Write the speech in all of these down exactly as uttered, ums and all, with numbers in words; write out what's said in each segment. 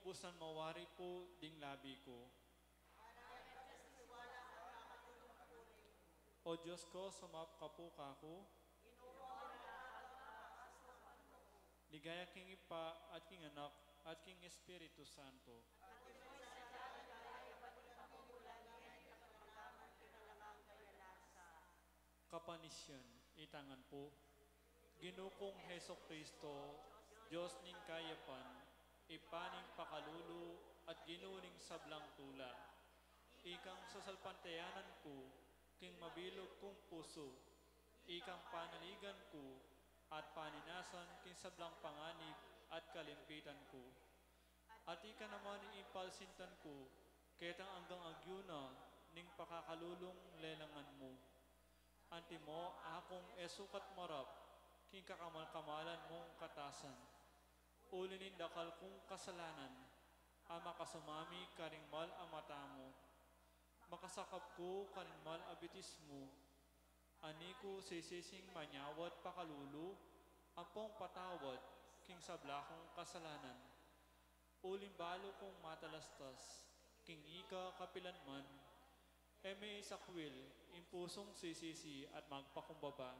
Usan mawari pu ding labi ku. O Dios ku, sumaup ka pu kaku. Ligaya king Ibpa, at king Anak, at king Espiritu Santo. Kapanisyan, itangan pu. Ginu kung Jesucristo, Dios ning kayapan, Ibpa ning pakalulu, at Ginu ning sablang tula. Ikang sasalpantayanan ku, king mabilug kung pusu, ikang panaligan ku, at paninasan king sablang panganib at kalimpitan ku. At ika naman ing ipalsintan ku, ketang anggang agyu na ning pakakalulung lelangan mu. Antimo akung e sukat marap king kakamal-kamalan mung katasan. Uli ning dakal kung kasalanan, a makasumami karing mal a mata mu. Makasakap ku karing mal a bitis mu. Ani ku sisising manyawad pakalulu, ampong patawad king sabla kung kasalanan. Uling balu kung matalastas, king ika kapilanman, e me isakwil ing pusung sisisi at magpakumbaba.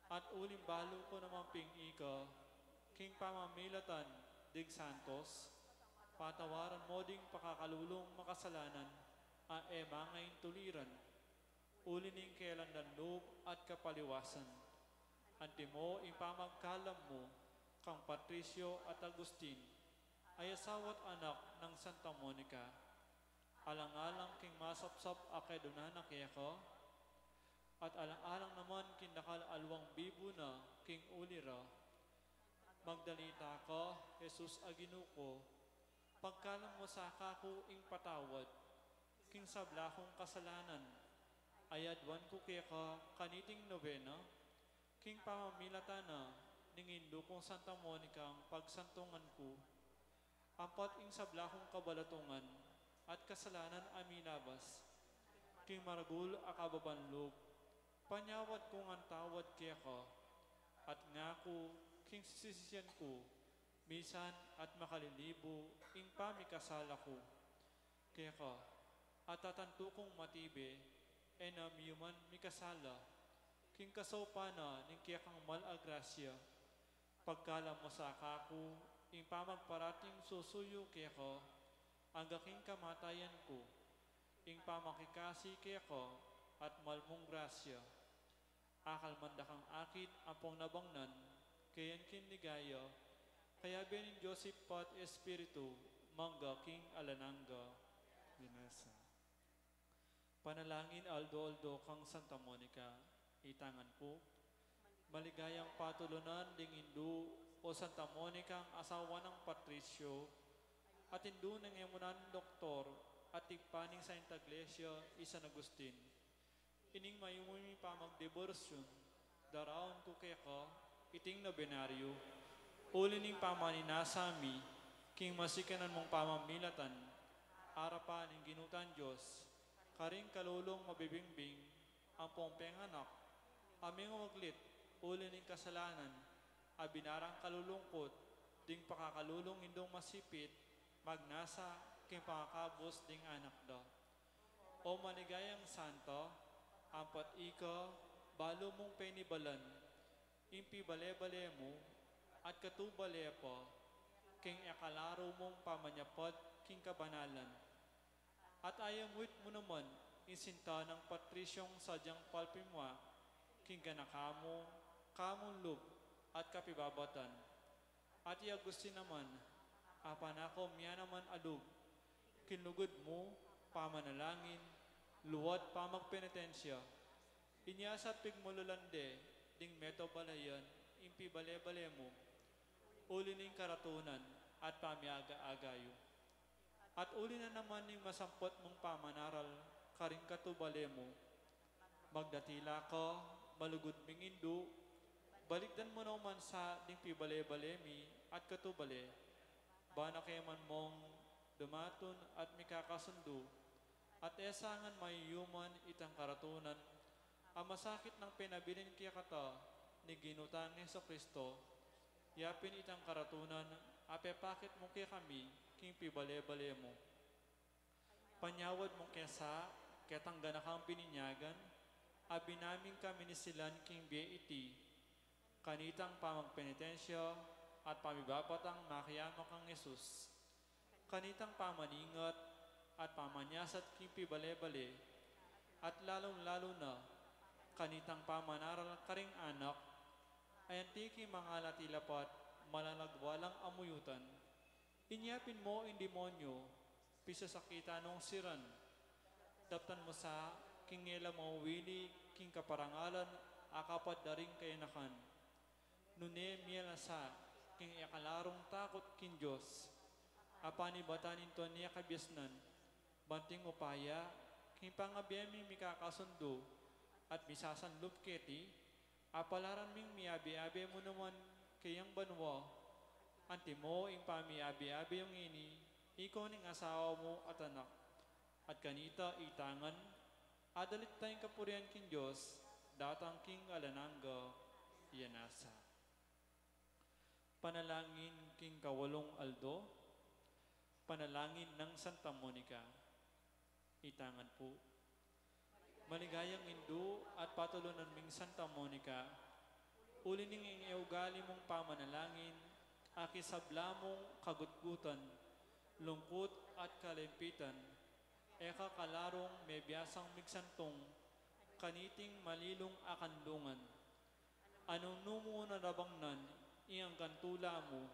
At uling balu ku naman ping ika, king pamamilatan ding santos, patawaran mu ding pakakalulung makasalanan, a e mangaintuliran. Uli ning kelandan lub at kapaliwasan. Antimo ing pamagkalam mu kang Patricio at Agustin, a asawa at anak nang Santa Monica. Alang-alang king masapsap a kedunan na keka, at alang-alang naman king dakal a luang bibu na king uli ra. Magdalita ka, Jesus a Ginu ku, pagkalam mu sa kaku ing patawad king sabla kung kasalanan, a aduan ku keka kaniting nobena, king pamamilatan na ning Indu kung Santa Monica ing pagsantungan ku, ampat ing sabla kung kabalatungan at kasalanan a minabas, king maragul a kababan lub, panyawad ku ngan tawad keka, at ngaku king sisisian ku, misan at makalilibu ing pamikasala ku keka, at tatantu kung matibe, e na miyuman mikasala, king kasaupan na ning kekang mal a grasya. Pagkalam mu sa kaku ing pamagparating susuyu keka, angga king kamatayan ku, ing pamakikasi keka at mal mung grasya. Akal man dakang akit ampong nabangnan, keyan king ligaya, kayabe ning Dios Ibpa at Espiritu, mangga king alang angga. Binasa. Panalangin aldo-aldo kang Santa Monica, itangan pu. Maligayang patulunan ding Indu, o Santa Monica, asawa nang Patricio, at indu ning emunan doktor, at ibpa ning Santa Iglesia i San Agustin. Ining mayumi pamagdebosyun, daraun ku keka iting nobenaryu, uli ning pamaninasa mi king masikan mung pamamilatan, arapan ning Ginu tang Dios, karing kalulung mabibingbing, ampong penganak, a menguglit, uli ning kasalanan, a binarang kalulungkut, ding pakakalulung Indung masipit, magnasa king pangakabus ding anak da. O maligayang Santa, ampat ika, balu mung penibalan, ing pibale-bale mu, at katubale pa, king ekalaru mung pamanyapat, king kabanalan. At ayamwit mu naman, ing sinta nang Patriciong sadyang palpimwa, king ganaka mu, kamung lub, at kapibabatan. At i Agustin naman, a panako miyanaman a lub, king lugud mu, pamanalangin, luat pamagpenitensya, inya sa pigmulalan de, ding meto balayan, ing pibale-bale mu, uli ning karatunan, at pamiaga-aga yu. At uli na naman ning masampat mung pamanaral, karing katubale mu. Magdatila ka, malugud ming Indu, balikdan mu naman sa ding pibale-bale mi at katubale, bana ke man mung dumatun at mikakasundu, at e sa ngan mayuman itang karatunan, a masakit nang penabilin kekata ning Ginu tang Jesucristo, yapin itang karatunan a pepakit mu kekami king pibale-bale mu. Panyawad mung kesa ketang ganakang bininyagan a binamingan mi king bie iti, kanitang pamagpenitensya at pamibabata makiamu kang Jesus, kanitang pamaningat at pamanyasat king pibale-bale, at lalung-lalu na kanitang pamanaral karing anak, a anti king mangalati lapat malalagwa lang amuyutan. Inyapin mu ing demonyu, pisasakitan nung siran. Daptan mu sa king e la mawili king kaparangalan a kapatad da ring kayanakan. Nune mie la sa king e kalarung takut king Dios, a panibatan nito ne kabiasnan, bang king upaya king pangabie ming mikakasundu at misasanlub keti, apalaran ming miabe-abe mu naman kayang banua. Antimo ing pamiabe-abe yung ini, ikaw ning asawa mu at anak. At kanita itang ngan, adalit tang kapurian king Dios, datang king alang angga. Iyan nasa. Panalangin king kawalung aldo, panalangin nang Santa Monica. Itang ngan pu. Maligayang indu at patulunan ming Santa Monica, uli ning ing e ugali mung pamanalangin, a king sabla mung kagutgutan, lungkut at kalimpitan, e ka kalarung mebiasang migsantung kaniting malilung a kandungan. Anung numu na rabang nan ing anggang tula mu,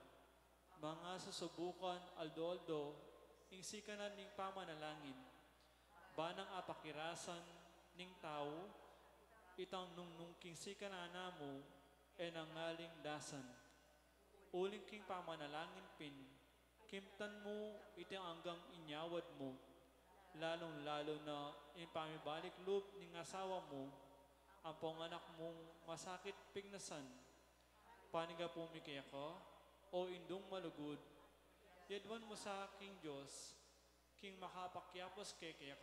manga susubukan aldo-aldo ing sikanan ning pamanalangin, ba nang apakirasan ning tau, itang nung nung king sikanan na mu, e nang ngaling dasan. Uling king pamanalangin pin, kimtan mu iting anggang inyawad mu, lalung-lalu na ing pamibalik lub ning asawa mu, ampong anak mung masakit pignasan. Panigapu mi keka, o indung malugud, yaduan mu sa king Dios, king makapakyapus keka,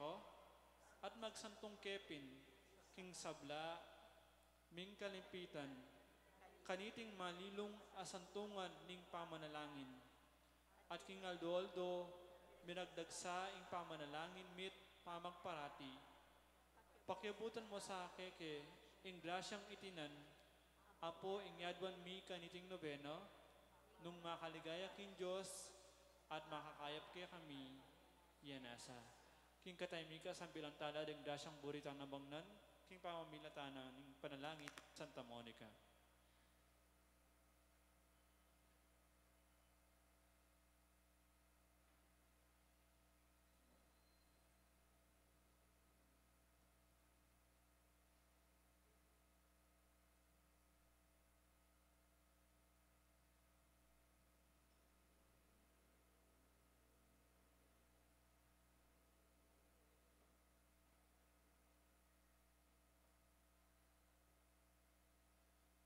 at magsantung ke pin, king sabla ming kalimpitan, kaniting malilung a santungan ning pamanalangin. At king aldo-aldo, minagdag sa ing pamanalangin mi't pamagparati. Pakiabutan mu sa keke ing grasyang itinan, ampong ing yaduan mi kaniting nobena, nung makaligaya king Dios at makakayap kekami, iyan nasa. King kataya ming kasambilan tala ding grasyang buri tang nabangnan, king pamamilatan ning panalangin Santa Monica.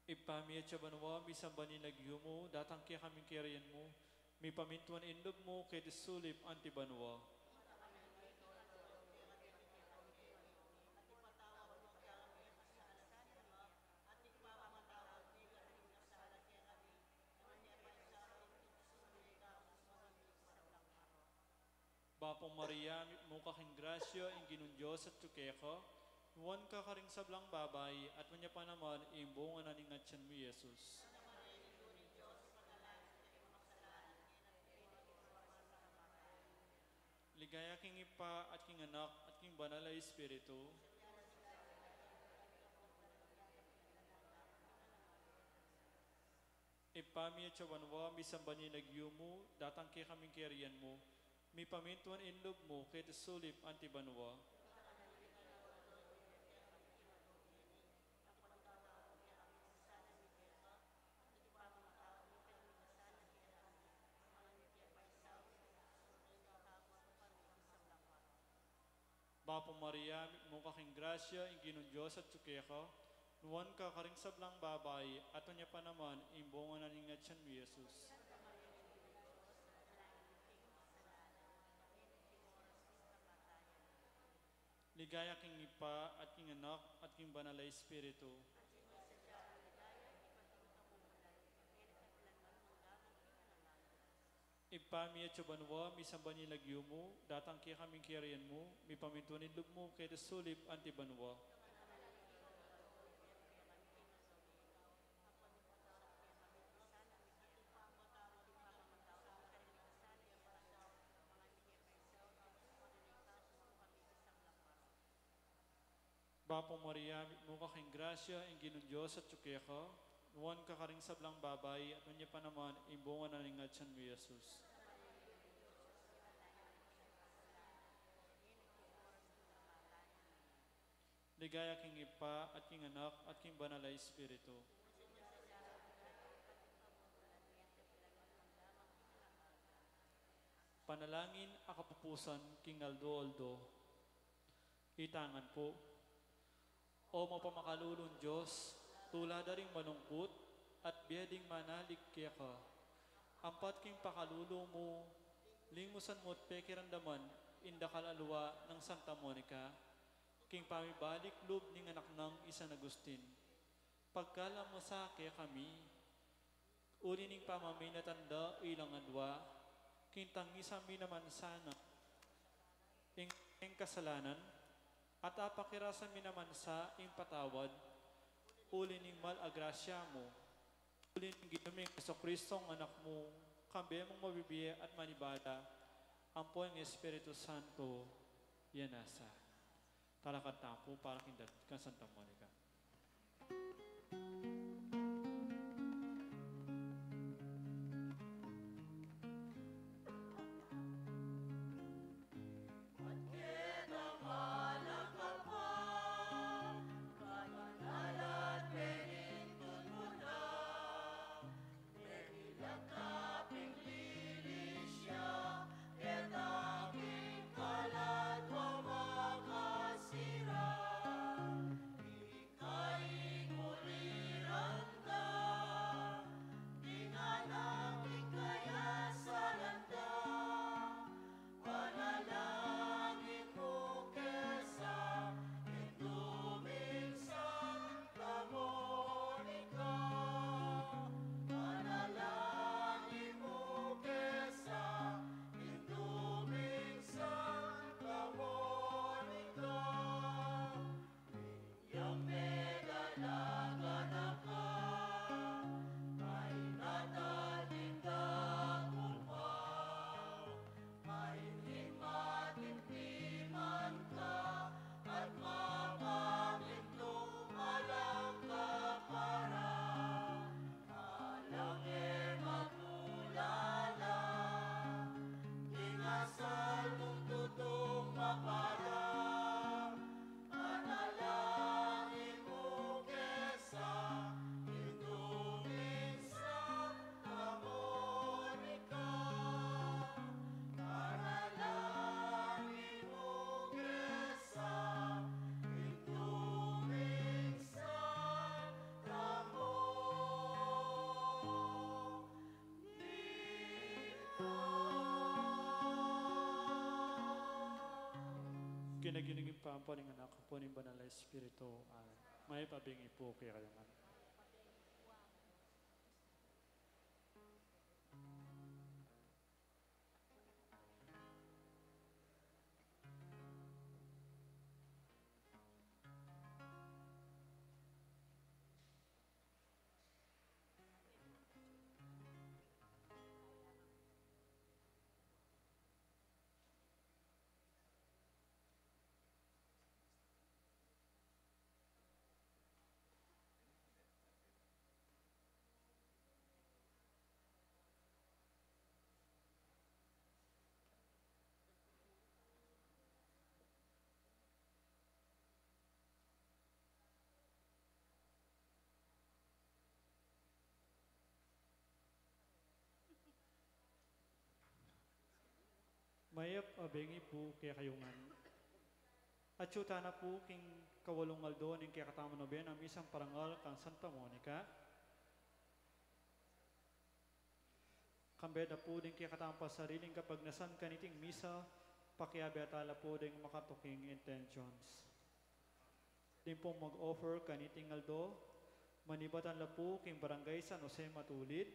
Ibpa mi atsu ka banua, misamban ya ing lagyu mu, datang kekami ing kayarian mu, mipamintuan ing lub mu keti sulip anti banua. Bapu Maria, mipnu ka king grasya, ing Ginung Dios atyu keka, nuan ka karing sablang babai, at nuan ya pa naman ing bunga na ning atyan mu, i Jesus. Ligaya king Ibpa, at king Anak, at king Banal a Espiritu. Ibpa mi atsu ka banua, misamban ya ing lagyu mu, datang kekami ing kayarian mu, mipamintuan ing lub mu keti sulip anti banua. Bapu Maria, mipnu ka king grasya, ing Ginung Dios atyu keka, nuan ka karing sablang babai, at nuan ya pa naman ing bunga na ning atyan mu, i Jesus. Ligaya king Ibpa, at king Anak, at king Banal a Espiritu. Ibpa mi atsu ka banua, misamban ya ing lagyu mu, datang kekami ing kayarian mu, mipamintuan ing lub mu keti sulip anti banua. Bapu Maria, mitmu ka king grasya, ing Ginung Dios atyu keka, nuan ka karing sablang babai, at nuan ya pa naman ing bunga na ning atian mu, i Jesus. Ligaya king Ibpa, at king Anak, at king Banal a Espiritu. Panalangin a kapupusan king aldo-aldo. Itang ngan pu. O mapamakalulung Dios, tula da ring malungkut at bie ding manalig keka. Ampat king pakalulu mu, limusan mu at pekiramdaman ing dakal a lua nang Santa Monica, king pamibalik lub ning anak nang i San Agustin. Pagkalub mu sa kekami, uli ning pamaminatan da ilang adua, king tangisan mi naman sana ing, ing kasalanan, at apakirasan mi naman sa ing patawad, uli ning mal a grasya mu, uli ning Ginu ming Jesucristo, Anak mu, kambe mung mabibie at manibala, ampo ing Espiritu Santo, ya nasa. Talakad tamu pu para king dalit kang Santa Monica. Panalangin mu kesa, Indu ming Santa Monica. Panalangin mu kesa, Indu ming Santa Monica. Yang megalaganakan, maingatan ing dapul pa, maingat ing piman ka, at mapamintu malang kapara. Alang e matulala, king asal mung tutung mapala, panalangin mu kesa, Indu ming Santa Monica, panalangin mu kesa, Indu ming Santa Monica. King lagyu ning Ibpa, ampo ning Anak, ampo ning Banal a Espiritu. Amen. Mayap a bengi pu kekayu ngan. Mayap a bengi pu kekayu ngan. Atyu tana pu king kawalung aldo ning kekatamung nobena misang parangal kang Santa Monica. Kambe da pu ding kekatamung pasariling kapagnasan kaniting misa, pakiabe tala pu ding makatuking intentions. Ding pung mag-offer kaniting aldo, manibatan la pu king Barangay San Jose Matulid,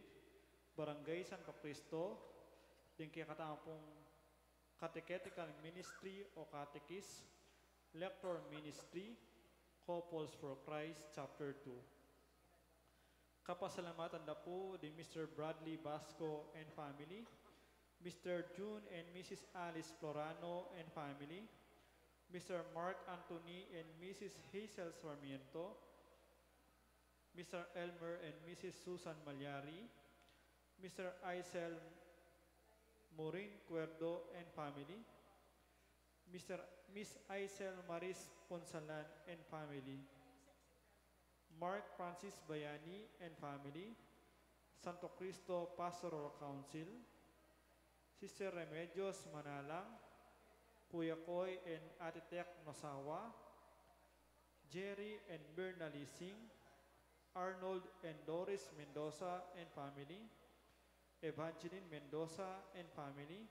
Barangay Santo Cristo, Ding kekatamung catechetical ministry o catechist, lector ministry, Couples for Christ, Chapter two. Kapasalamatan da pu di Mister Bradley Basco and family, Mister June and Missus Alice Florano and family, Mister Mark Anthony and Missus Hazel Sarmiento, Mister Elmer and Missus Susan Malyari, Mister Aisel Maureen Cuerdo and family, Mister Miss Aisel Maris Punsalan and family, Mark Francis Bayani and family, Santo Cristo Pastoral Council, Sister Remedios Manalang, Kuya Koy and Ate Tek Nosawa, Jerry and Mirna Lising, Arnold and Doris Mendoza and family, Evangeline Mendoza and family,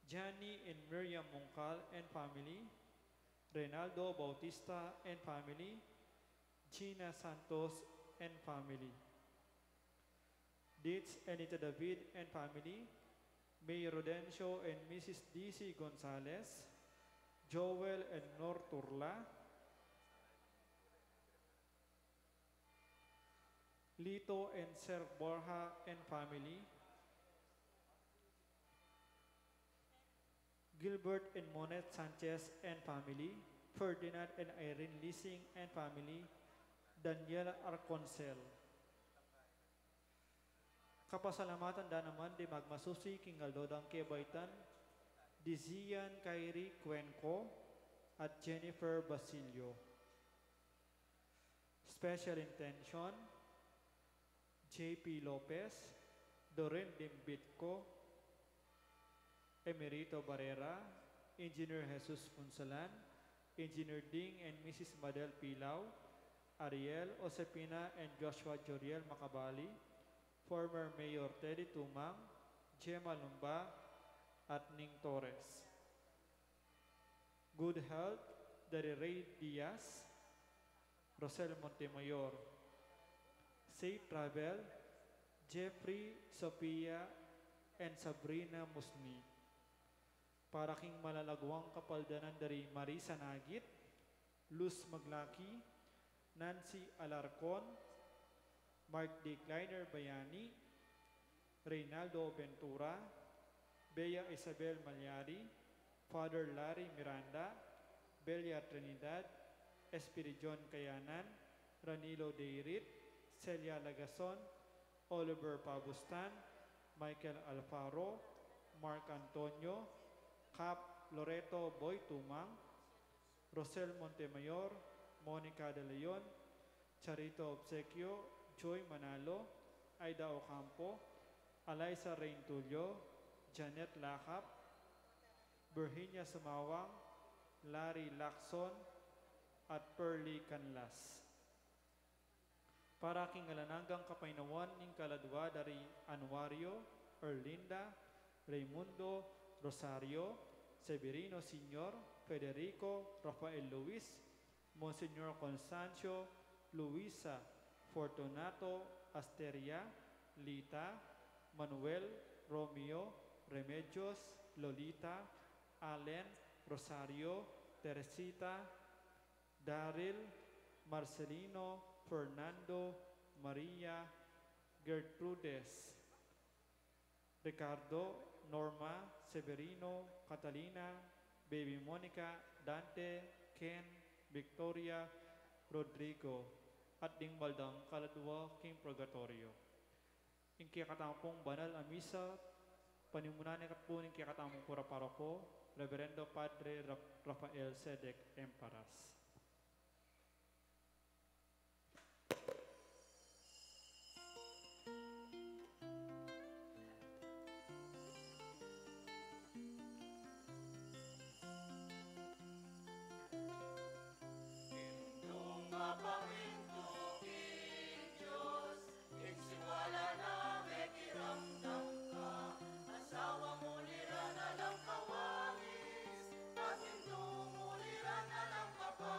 Johnny and Miriam Mungkal and family, Reynaldo Bautista and family, Gina Santos and family, Ditz Anita David and family, May Rodencio and Missus D C Gonzalez, Joel and Nor Turla, Lito and Sir Borja and family, Gilbert and Monet Sanchez and family, Ferdinand and Irene Lising and family, Daniel Arconsel. Kapasalamatan da naman di magmasusi king aldo dang kebaitan, di Zian Kyrie Cuenco at Jennifer Basilio. Special intention, J P Lopez, Doreen Dimbitco, Emerito Barrera, Engineer Jesus Punsalan, Engineer Ding and Missus Madel Pilau, Ariel, Josefina and Joshua Joriel Macabali, former Mayor Teddy Tumang, Gemma Lumba, at Ning Torres. Good health dari Ray Diaz, Rosel Montemayor. Safe travel, Jeffrey, Sophia, and Sabrina Musni. Para king malalaguang kapaldanan dari Marisa Nagit, Luz Maglaki, Nancy Alarcon, Mark D. Kleiner Bayani, Reynaldo Ventura, Bea Isabel Malyari, Father Larry Miranda, Belia Trinidad, Espiridion Kayanan, Ranilo Deirit, Celia Lagason, Oliver Pabustan, Michael Alfaro, Mark Antonio, Cap Loreto Boy Tumang, Rosel Montemayor, Monica De Leon, Charito Obsequio, Joy Manalo, Aida Ocampo, Eliza Reintulio, Janet Lakap, Virginia Sumawang, Larry Lacson, at Pearly Canlas. Para king alang anggang kapaynawan ning kaladua dari Anuario, Erlinda, Raymundo, Rosario, Severino Senior, Federico, Rafael Luis, Monsignor Constancio, Luisa, Fortunato, Asteria, Lita, Manuel, Romeo, Remedios, Lolita, Allen, Rosario, Teresita, Daryl, Marcelino, Fernando, Maria, Gertrudes, Ricardo, Norma, Severino, Catalina, Baby Monica, Dante, Ken, Victoria, Rodrigo, at ding baldang kaladua king purgatorio. Ing kekatamung banal a misa, panimunan na pu ning kekatamung kura paroko, Reverendo Padre Ra-, Rafael Sedek Emparas. Ing duma pamintu king Dios, ing siwala na mekiramdam ka, asawa mu lira na lang kawalis, at ing duma mu lira na lang kapa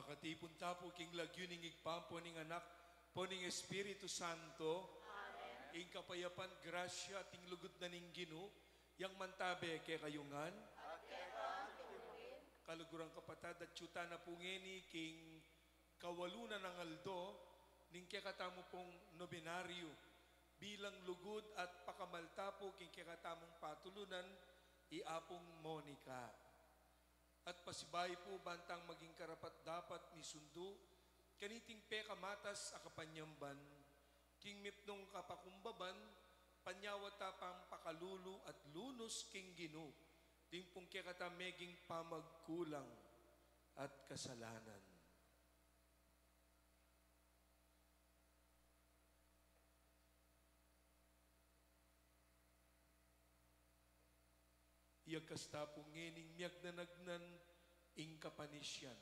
Katipun ta pu king lagyu ning Ibpa, ampo ning Anak, ampo ning Espiritu Santo. Amen. Ing kapayapan, grasya, at ing lugud na ning Ginu, yang mantabe kekayu ngan. At keka mu rin. Kaluguran kapatad, atyu tana pu ngeni king kawalu na nang aldo ning kekatamu pung nobenaryo, bilang lugud at pakamal ta pu king kekatamung patulunan, i Apung Monica. At pasibayu pu, bantang maging karapat-dapat misundu kaniting pekamatas a kapanyamban, king mipnung kapakumbaban, panyawad ta pang pakalulu at lunus king Ginu ding pung kekata meging pamagkulang at kasalanan. Iyakas ta pu ngening miyagnanagnan ing kapanisyan.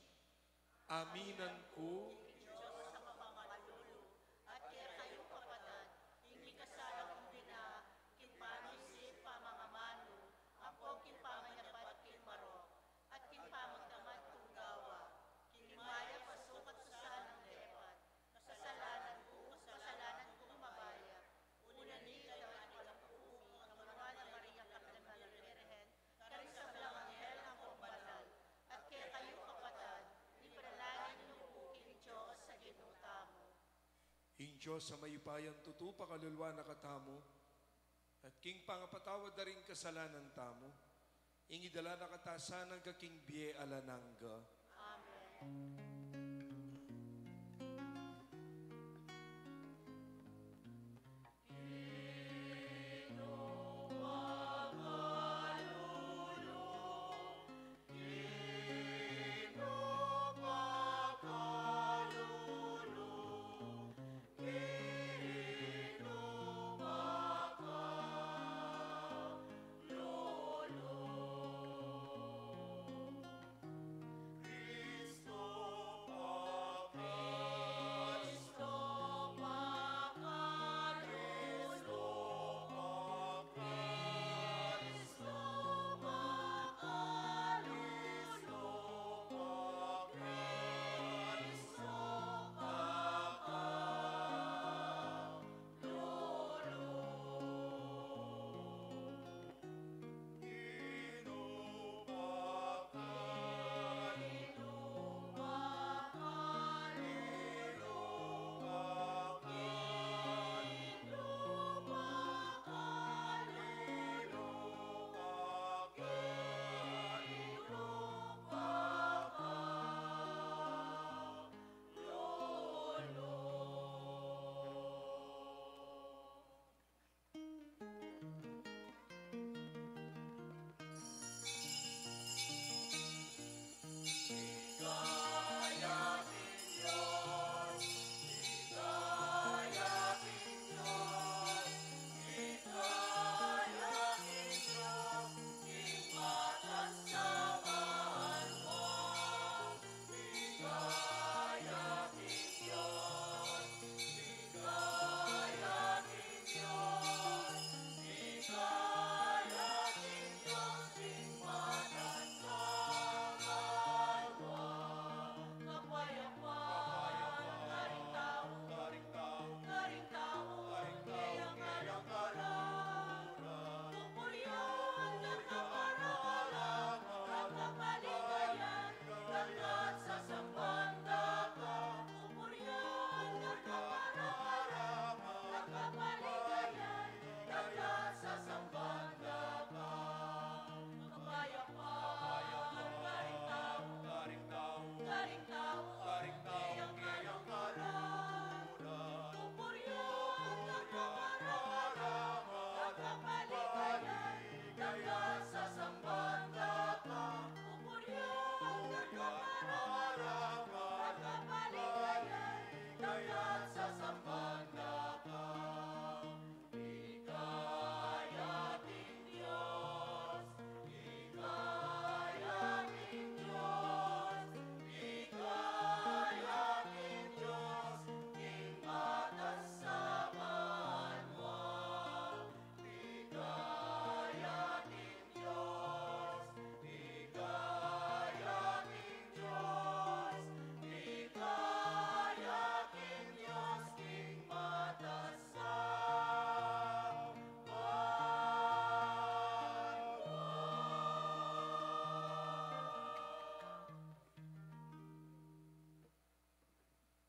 Aminan ku king Dios a mapamakalulu, at kekayu kapatad, ing mikasala kung bina, king pamisip, pamangamanu, ampon king pamanyapat king marok, at king pamagdamag kung gawa, king mayap a sukat, susanang depat, kasalanan ku, kasalanan kung mabayap, una ning Ibpa, at ning Anak, at ning Espiritu Santo. Amen. Karing sablang anghel ampon banal, at kekayu kapatad, ipanalangin yu pu king Dios a Ginu tamu. Ing Dios a mayupayang tutu pakaluluan na katamu, at king pangapatawad da ring kasalanan tamu, ing idala na kata sana king bie alang angga. Amen.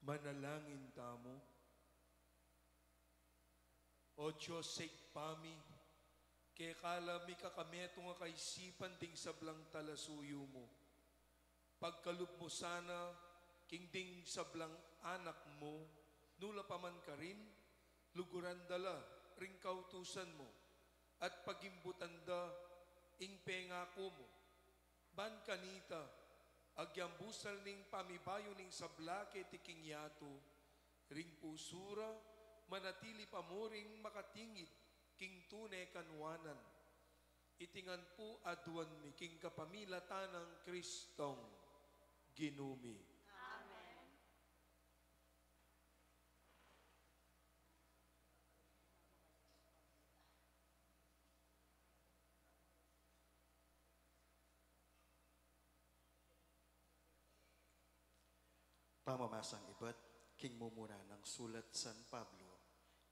Manalangin tamu. O Dios, Ibpa mi, keka la mikakametung a kaisipan ding sablang talasuyu mu. Pagkalub mu sana king ding sablang anak mu, nu la pa man karin, luguran da la ring kautusan mu, at pagimbutan da ing pengaku mu. Ban kanita, agyang busal ning pamibayu ning sabla keti king yatu, ring pusu ra, manatili pa mu ring makatingid king tune kanuanan. Iti ngan pu aduan mi king kapamilatan nang Kristong Ginu mi. Amen. Pamamasang ibat king mumuna nang sulat San Pablo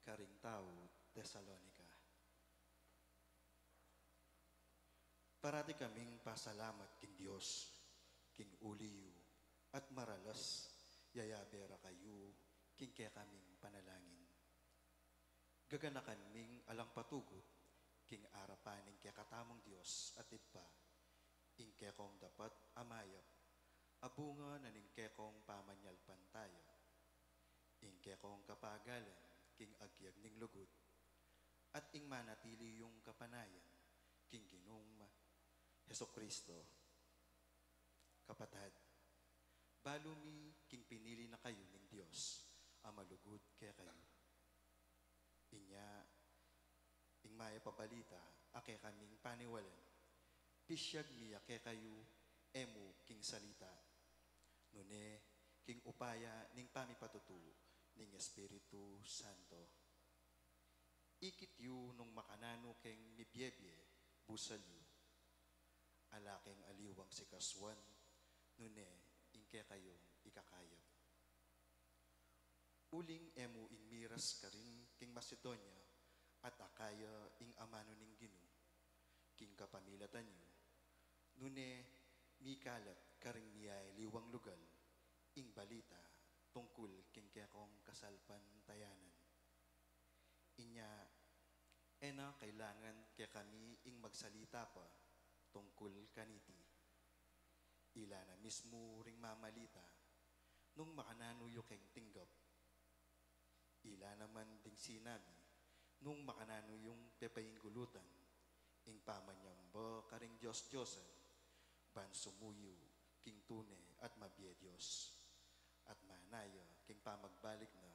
karing tau Tesalonica. Parati kaming pasalamat king Dios king uli yu, at maralas yayabe ra kayu king kekaming panalangin. Gaganakan ming alang patugut king arapan ning kekatamung Dios at Ibpa, ing kekong dapat a mayap, a bunga na ning kekong pamanyalpantaya, ing kekong kapagalan king agyag ning lugud, at ing manatili yung kapanayan king Ginung Jesucristo. Kapatad, balu mi king pinili na kayu ning Dios a malugud kekayu. Inya, ing mayap a balita a kekaming paniwalan, pisyag mi ya kekayu, e mu king salita, nune king upaya ning pamipatutu ning Espiritu Santo. Ikit yu nung makananu keng mibiebie busal yu. Ala keng aliwang sikasuan, nune ing kekayung ikakayap. Uling e mu ing miras karin king Macedonia at Acaya ing amanu ning Ginu, king kapamilatan yu, nune mikalat karing miyayaliwang lugal ing balita tungkul king kekong kasalpantayanan. Inya, e na kailangan kekami ing magsalita pa tungkul kaniti. Ila na mismu ring mamalita, nung makananu yu keng tinggap. Ila naman ding sinabi, nung makananu yung pepaingulutan, ing pamanyamba karing dios-diosan, ban sumuyu king tune at mabie Dios, at manaya king pamagbalik na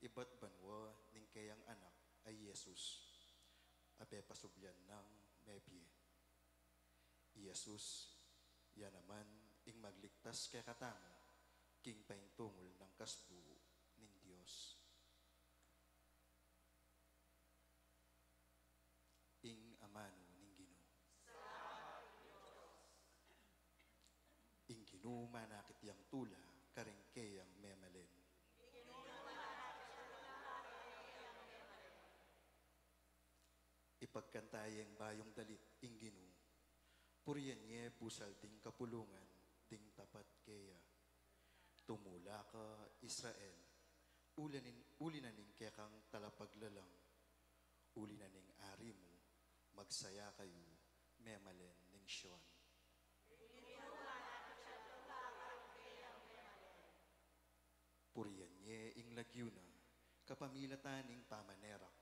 ibat banua ning keyang Anak a i Jesus, a pepasublian nang mebie. I Jesus, ya naman ing magligtas kekatamu king paintungul nang kasbu ning Dios. Ing amanu ning Ginu. Ing Ginu manakit yang tula karing keyang memalen. Ipagkanta yeng bayung dalit ing Ginu. Purian ye busal ding kapulungan ding tapat keya. Tumula ka, Israel, uli na ning, uli na ning kekang talapaglalang, uli na ning ari mu, magsaya kayu, memalen ning Sion. Purian ye ing lagyu na, kapamilatan ning pamanerak.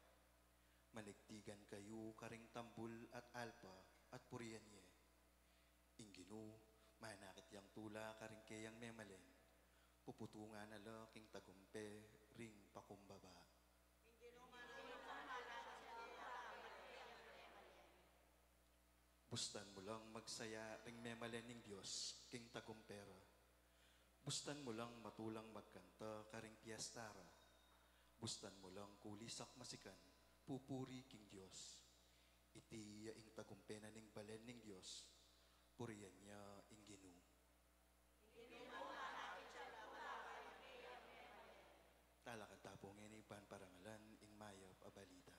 Maligtigan kayu karing tambul at alpa at purian ye. Ing Ginu, manakit yang tula karing keyang memalen. Puputungan na la king tagumpe ring pakumbaba. Bustan mu lang magsaya ring memalen ning Dios king tagumpe ra. Bustan mu lang matulang magkanta karing piesta ra. Bustan mu lang kulisak masikan pupuri king Dios. Iti ya ing tagumpe na ning balen ning Dios. Purian ya ing Ginu. Talakad ta pu ngeni ban parangalan ing mayap a balita.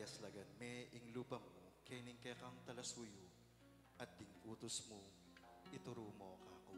Yaslagan me ing lupa mu kening kekang talasuyu, at ding utus mu ituru mu kaku.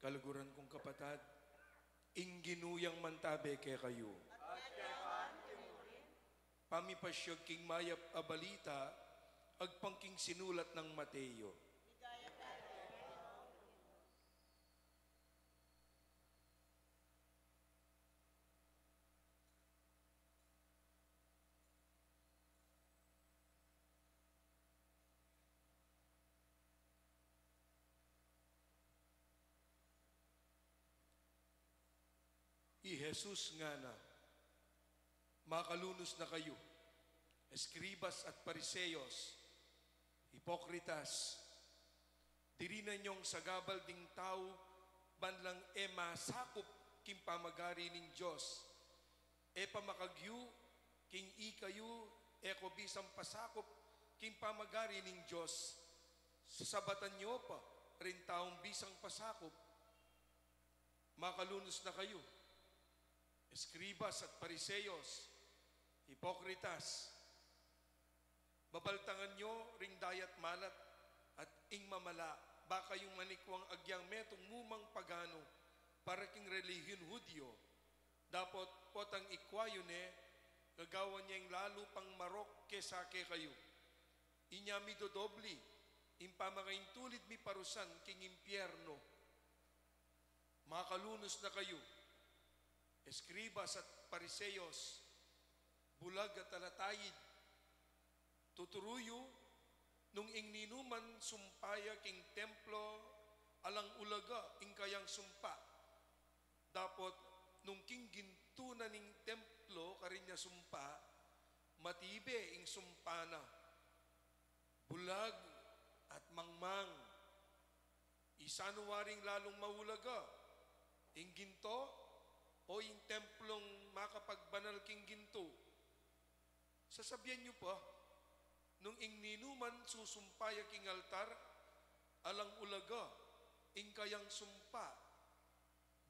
Kaluguran kung kapatad, ing Ginu yang mantabe kekayu. Pamipasyag king mayap a balita agpang king sinulat nang Mateo. I Jesus ngana, "Makalunus na kayu, eskribas at Pariseyos, ipokritas! Dirinan yong sagabal ding tau ban lang e masakup king pamagari ning Dios. E pa makagyu king ikayu e ko bisang pasakup king pamagari ning Dios, sasabatan yo pa ring taung bisang pasakup? Makalunus na kayu, eskribas at Pariseyos, ipokritas! Babaltangan yo ring dayat malat at ing mamala, ba kayung manikwang agyang metung mumang paganu para king relihiyon Hudyo. Dapot potang ikwa yu ne, gagawan yeng lalu pang marok kesa kekayu. Inya midodobli ing pamangaintulid mi parusan king impyerno. Makalunus na kayu, eskribas at Pariseyos, bulag a talatayid! Tuturu yu, nung ing ninuman sumpa ya king templo, alang ulaga ing kayang sumpa. Dapot nung king gintu na ning templo karin ya sumpa, matibe ing sumpa na. Bulag at mangmang! Isanu waring lalung maulaga, ing gintu o ing templong makapagbanal king gintu? Sasabian yu pa, nung ing ninuman susumpa ya king altar, alang ulaga ing kayang sumpa.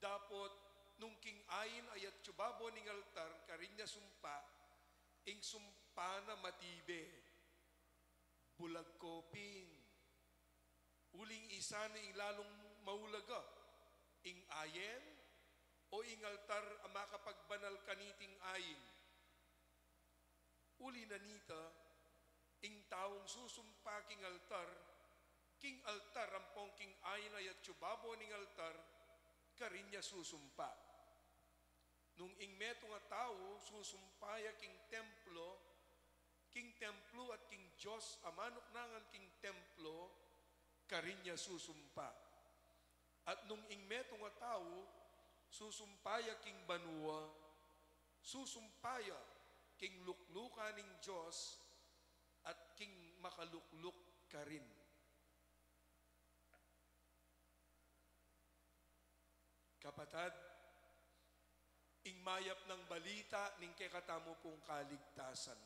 Dapot nung king ain a yatsu babo ning altar karin ya sumpa, ing sumpa na matibe. Bulag ko pin! Uling isanu ing lalung maulaga, ing ain o ing altar a makapagbanal kaniting ain? Uli na nita, ing taung susumpa king altar, king altar ampong king ain a yatsu babo ning altar, karin ya susumpa. Nung ing metung a tau susumpa ya king templo, king templo at king Dios a manuknangan king templo, karin ya susumpa. At nung ing metung a tau susumpa ya king banua, susumpa ya king luklukan ning Dios at king makalukluk karin. Kapatad, ing mayap nang balita ning kekatamu pung kaligtasan.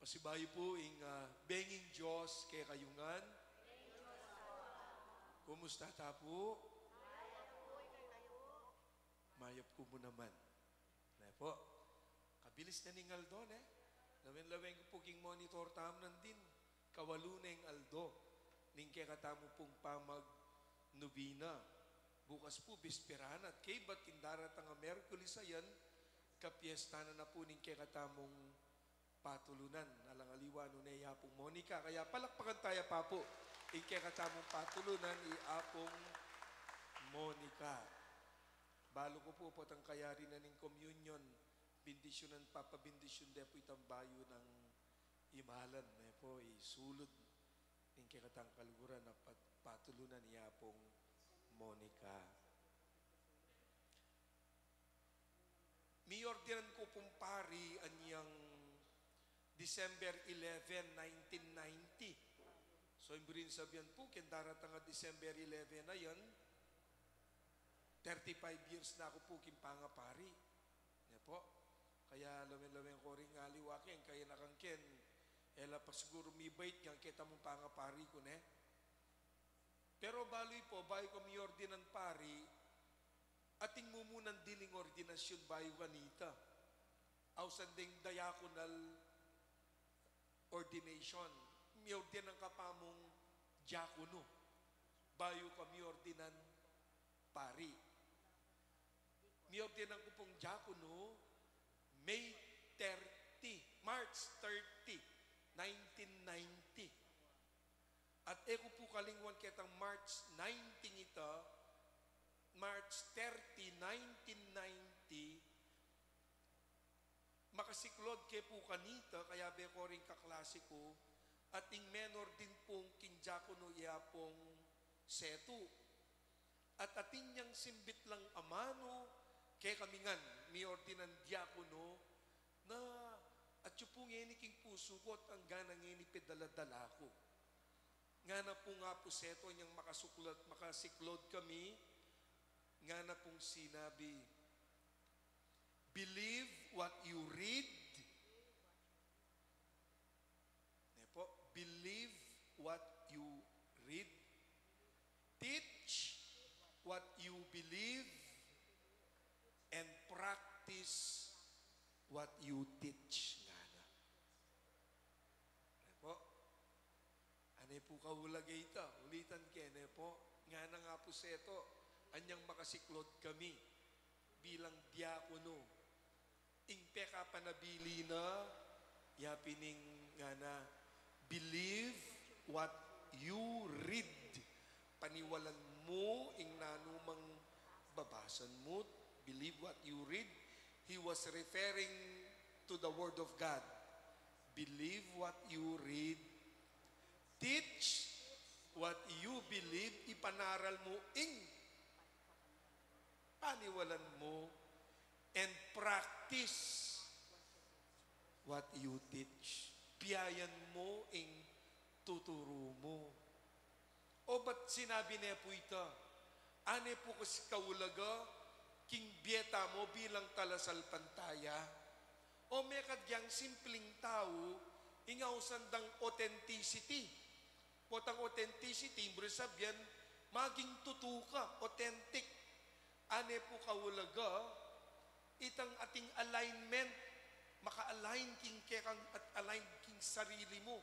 Pasibayu pu ing, ah, benging Dios kekayu ngan. Kumusta ta pu? Mayap ku mu naman. Ne pu, kabilis na ning aldo, ne? Lawen-lawen ku pu king monitor tamu nandin, kawalu neng aldo ning kekatamu pung pamagnubina. Bukas pu, bispera na, at kaybat king daratang a Merkulis a yan, kapiesta na na pu ning kekatamung patulunan. Alang aliwa nune i Apung Monica. Kaya palakpakan taya pa pu ing kekatamung patulunan, i Apung Monica. Balu ku pu, potang kayari na ning communion, bindisyunan, papabendisyun de pu itang bayu nang imalan, ne pu, isulud ning kekatang kaluguran a pat-, patulunan, i Apung Monica. Miordinan ku pung pari anyang December eleven, nineteen ninety. So, ing buring sabian pu, king daratang a December eleven a yan, thirty-five years na ku pu king pangapari. Ne pu? Kaya lawen-lawen ku ring aliwa king kayanakan king, e la pa siguru mibait king ketamung pangapari ku, ne? Pero balu i pu, bayu kami ordinan pari, ating mumunang diling ordinasyun bayu kanita. Ausan deng diaconal ordination, miordinan ka pa mung diakono bayu ka miordinan pari. Miordinan ku pung diakono May thirty, March thirty, nineteen ninety. At e ku pu kalingwan ketang March nineteen ita, March thirty, nineteen ninety, makasiklod ke pu kanita, kayabe ku ring kaklase ku, at ing menor din pung king diakono i Apung Setu. At atin yang simbit lang amanu kekami ngan miordinan diakono, na atyu pu ngeni king pusu ku at anggana ngeni pedala-dala ku. Ngana pung Apu Setu, anyang makasuklod, makasiklod kami, ngana pung sinabi, "Believe what you read." Ne pu, "Believe what you read. Teach what you believe. And practice what you teach," ngana. Ne pu. Ane pu kaulaga ita, ulitan ke, ne pu. Ngana nang Apu Setu, anyang makasiklod kami bilang diakono, ing pekapanabili na, yapin ing ngana, "Believe what you read." Paniwalan mu ing nanumang babasan mu. "Believe what you read." He was referring to the Word of God. "Believe what you read. Teach what you believe." Ipanaral mu ing paniwalan mu, "And practice what you teach." Biayan mu ing tuturu mu. O ba't sinabi ne pu ita? Ane pu kasi kaulaga king bie tamu bilang talasalpantaya. O mekad yang simpling tau, ing ausan dang authenticity. Potang authenticity, ing buri sabyan, maging tutu ka, authentic. Ane pu kaulaga, itang ating alignment, maka-align king kekang at align king sarili mu.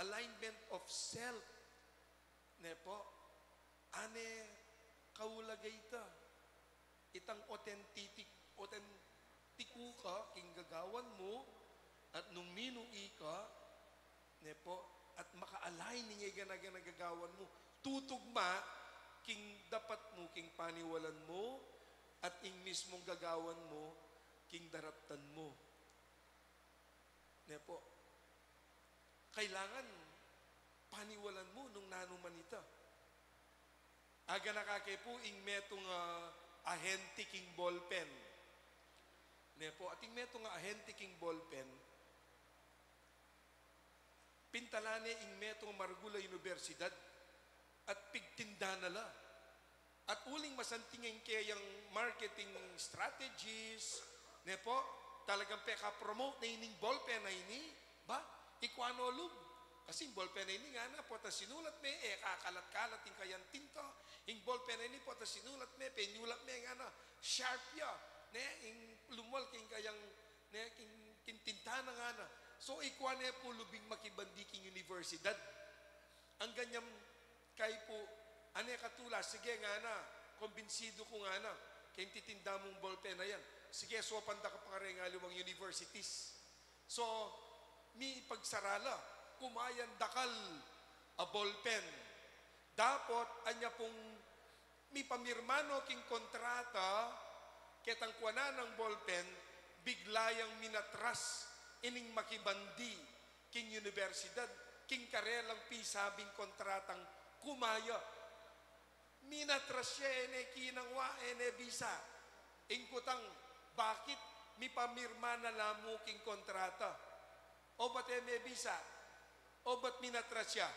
Alignment of self. Ne pu? Ane kaulaga ita. Itang authentic, authentic ka king gagawan mu, at nung ninu ika, ne pu, at maka-align ing gana-gana gagawan mu, tutugma king dapat mu, king paniwalan mu, at ing mismung gagawan mu, king daraptan mu. Ne pu? Kailangan paniwalan mu nung nanu man ita. Aganaka ke pu ing metung a ahente king ballpen. Ne pu, ating metung a ahente king ballpen, pintala ne ing metung a maragul a universidad at pigtinda na la. At uling masanting ing keyang marketing strategies, ne pu, talagang peka-promote ne ining ballpen a ini, ba, ikwa no lub. Kasi ing ballpen a ini ngana, potang sinulat me, e kakalat-kalat ing kayang tinta. Ing ballpen a ini, potang sinulat me, penyulat me ngana, sharp ya, ne, ing lumwal king kayang, ne, king, king tinta na ngana. So, ikwa ne pu lubing makibandi king universidad. Anggang kaypu, ane katula, sige ngana, Kumbinsidu ku ngana, keng titinda mung ballpen a yan. Sige, saupan da ka pa kareng aliwang universities. So, mipagsara la, kumayan dakal a ballpen. Dapot, anya pung mipamirma no king kontrata, ketang kuanan nang ballpen, bigla yang minatras ining makibandi king universidad, king karelang pisabing kontratang kumaya. Minatras ya, e ne kinangwa, e ne bisa. Ing kutang, bakit? Mipamirma na la mu king kontrata. Obat e me bisa? Obat minatras ya?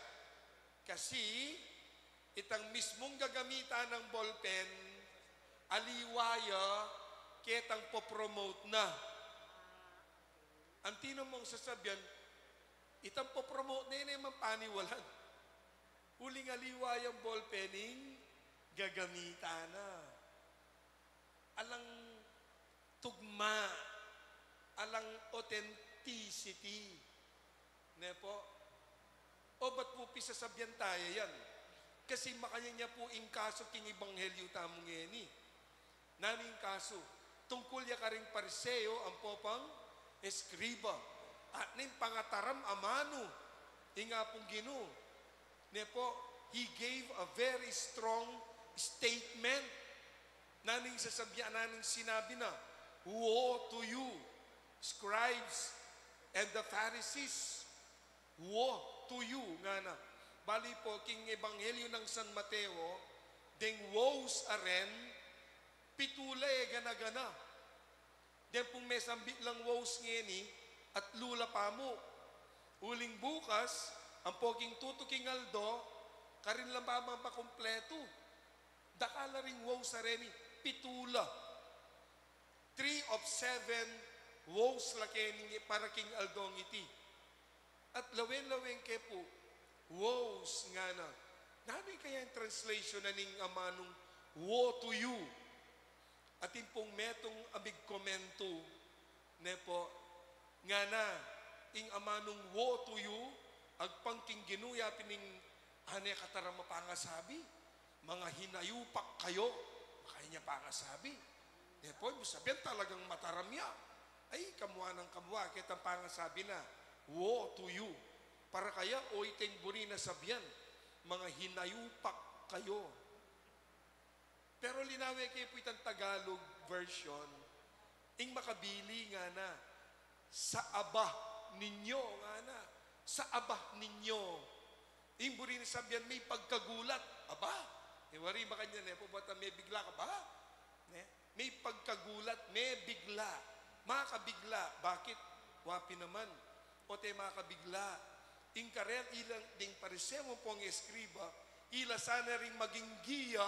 Kasi itang mismung gagamitan nang ballpen, aliwa ya ketang popromote na. Anti na mung sasabian, itang popromote na, e ne man paniwalan. Uling aliwa yang ballpen ing gagamitan na. Alang tugma, alang authenticity. Ne po? Obat pu pisasabian taya yan? Kasi makanyan ya pu ing kasu king ebanghelyu tamu ngeni. Nanu ing kasu? Tungkul ya karing Pariseo ampo pang eskriba. At ning pangataram amanu, ing Apung Ginu. Ne po, he gave a very strong statement. Nanu ing sasabian, nanu ing sinabi na? "Woe to you, scribes and the Pharisees." "Woe to you," ngana. Bali po, king Ebanghelyo nang San Mateo, deng woes a ren, pitu la e gana-gana. Deng pung mesambit lang woes ngeni, atlu la pamu. Uling bukas, ampo king tutuking aldo, karin la pamu makumpletu. Dakal la ring woes a reni, pitu la. Three of seven woes la keni para king aldong iti. At lawen-lawen ke pu, woes ngana. Nanu ing kaya ing translation na ning amanung "Woe to you"? Atin pung metung a migkomentu, ne po, ngana, ing amanung "Woe to you", agpang king Ginu ya pin ing, a ne kataram a pangasabi, "Mga hinayupak kayo." Makanyan ya pangasabi. Ne po, ibig sabihin talagang mataram ya. Ay, kamua nang kamua, ketang pangasabi na, "Woe to you." Para kaya, o iteng buri na sabian, "Mga hinayupak kayo." Pero linawe ke pu itang Tagalog version, ing makabili ngana, "Sa aba ninyo," ngana. "Sa aba ninyo." Ing buri na sabian, mipagkagulat. Aba, e wari makanyan e, pabata mebigla ka ba? Ne? Mipagkagulat, mebigla. Makabigla. Bakit? Wa pin naman. Obat e makabigla. Ing karel ilang ding Pariseo ampong eskriba, ila sana ring maging giya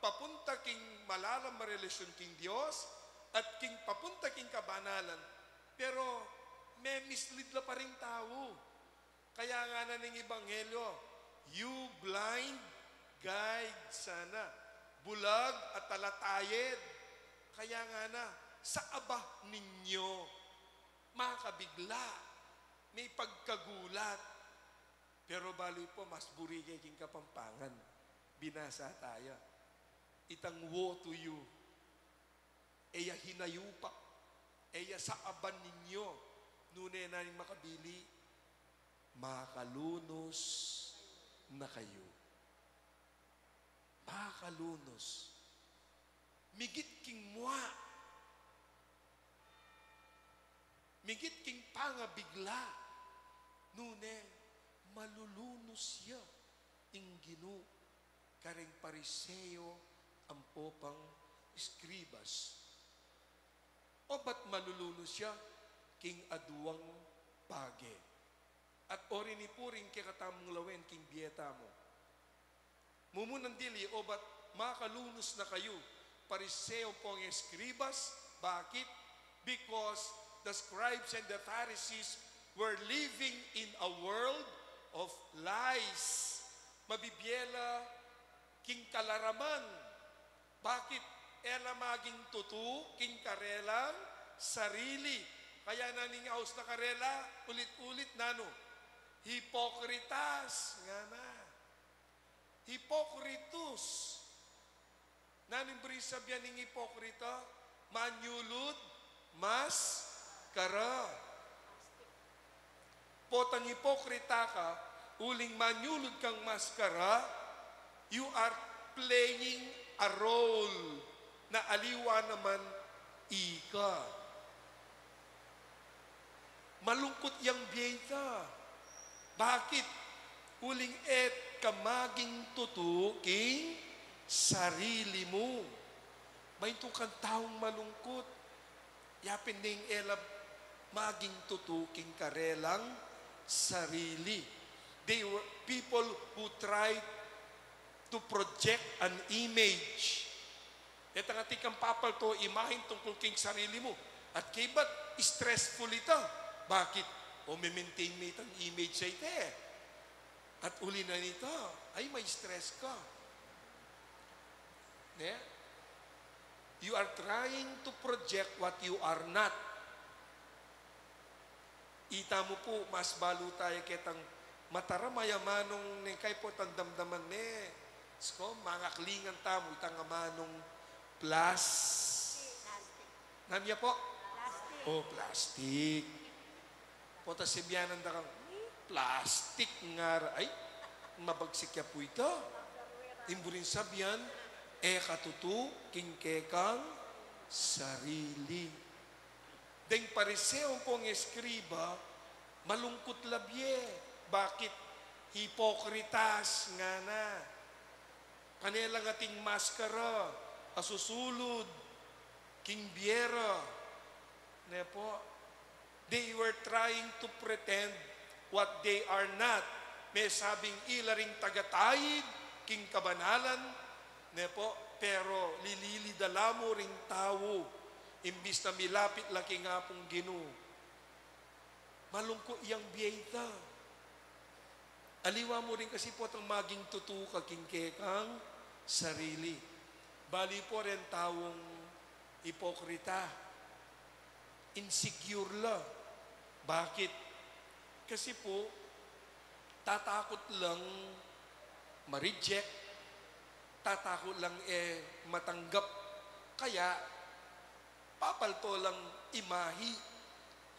papunta king malalam a relasyon king Dios at king papunta king kabanalan. Pero memislead la pa ring tau. Kaya ngana ning Ebanghelyo, "You blind guide," sana. Bulag a talatayed. Kaya ngana, "Sa aba ninyo." Makabigla, mipagkagulat. Pero bali pu, mas buri ke king Kapampangan. Binasa taya. Itang "Woe to you." E ya hinayupak, e ya sa aba ninyo, nune nanu ing makabili, "Makalunus na kayu." Makalunus. Migit king mua. Migit king pangabigla. Nune, malulunus ya ing Ginu kareng Pariseo ampo pang eskribas. Obat malulunus ya? King aduang page. At orini pu ring kekatamung lawen king bie tamu. Mumunang dili, obat makalunus na kayu, Pariseo ampong eskribas. Bakit? Because the scribes and the Pharisees were living in a world of lies. Mabibie la king kalaraman. Bakit? E la maging tutu king karelang sarili. Kaya nanu ing aus na karela, ulit-ulit nanu? Hipokritas, ngana. Hipokritus. Nanu ing buri sabyan ning ipokrita? Manyulud maskara. Potang ipokrita ka, uling manyulud kang maskara, you are playing a role na aliwa naman ika. Malungkut yang bie ta. Bakit? Uling e ka maging tutu king sarili mu. Mamintu kang taung malungkut. Ya pin deng e la maging tutu king karelang sarili. They were people who tried to project an image. Detang atin kang papalto imahen tungkul king sarili mu. At kaybat stressful ita. Bakit? O me-maintain me itang image a ita e. At uli na nita, ay, ma-stress ka. Ne? You are trying to project what you are not. Ita mu pu, mas balu taya ketang mataram a amanung neng kay potang damdaman ne. Sko, mangaklingan tamu itang amanung plas-, nanu ya pu? Plastic. O, plastic. Potang sabyan da kang, "Hmm, plastic," ngara. Ay, mabagsik ya pu ita. Ing buring sabyan, e ka tutu king kekang sarili. Deng Pariseo ampong eskriba, malungkut la bie. Bakit? Hipokritas, ngana. Kanela ating maskara a susulud king bie ra. Ne pu? They were trying to pretend what they are not. Mesabing ila ring taga-taid king kabanalan, ne pu? Pero lilili da la mu ring tau, imbis na milapit la king Apung Ginu. Malungkut yang bie ta. Aliwa mu rin kasi potang maging tutu ka king kekang sarili. Bali pu reng taung ipokrita, insecure la. Bakit? Kasi pu, tatakut lang ma-reject, tatakut lang e matanggap. Kaya, papalto lang imahe,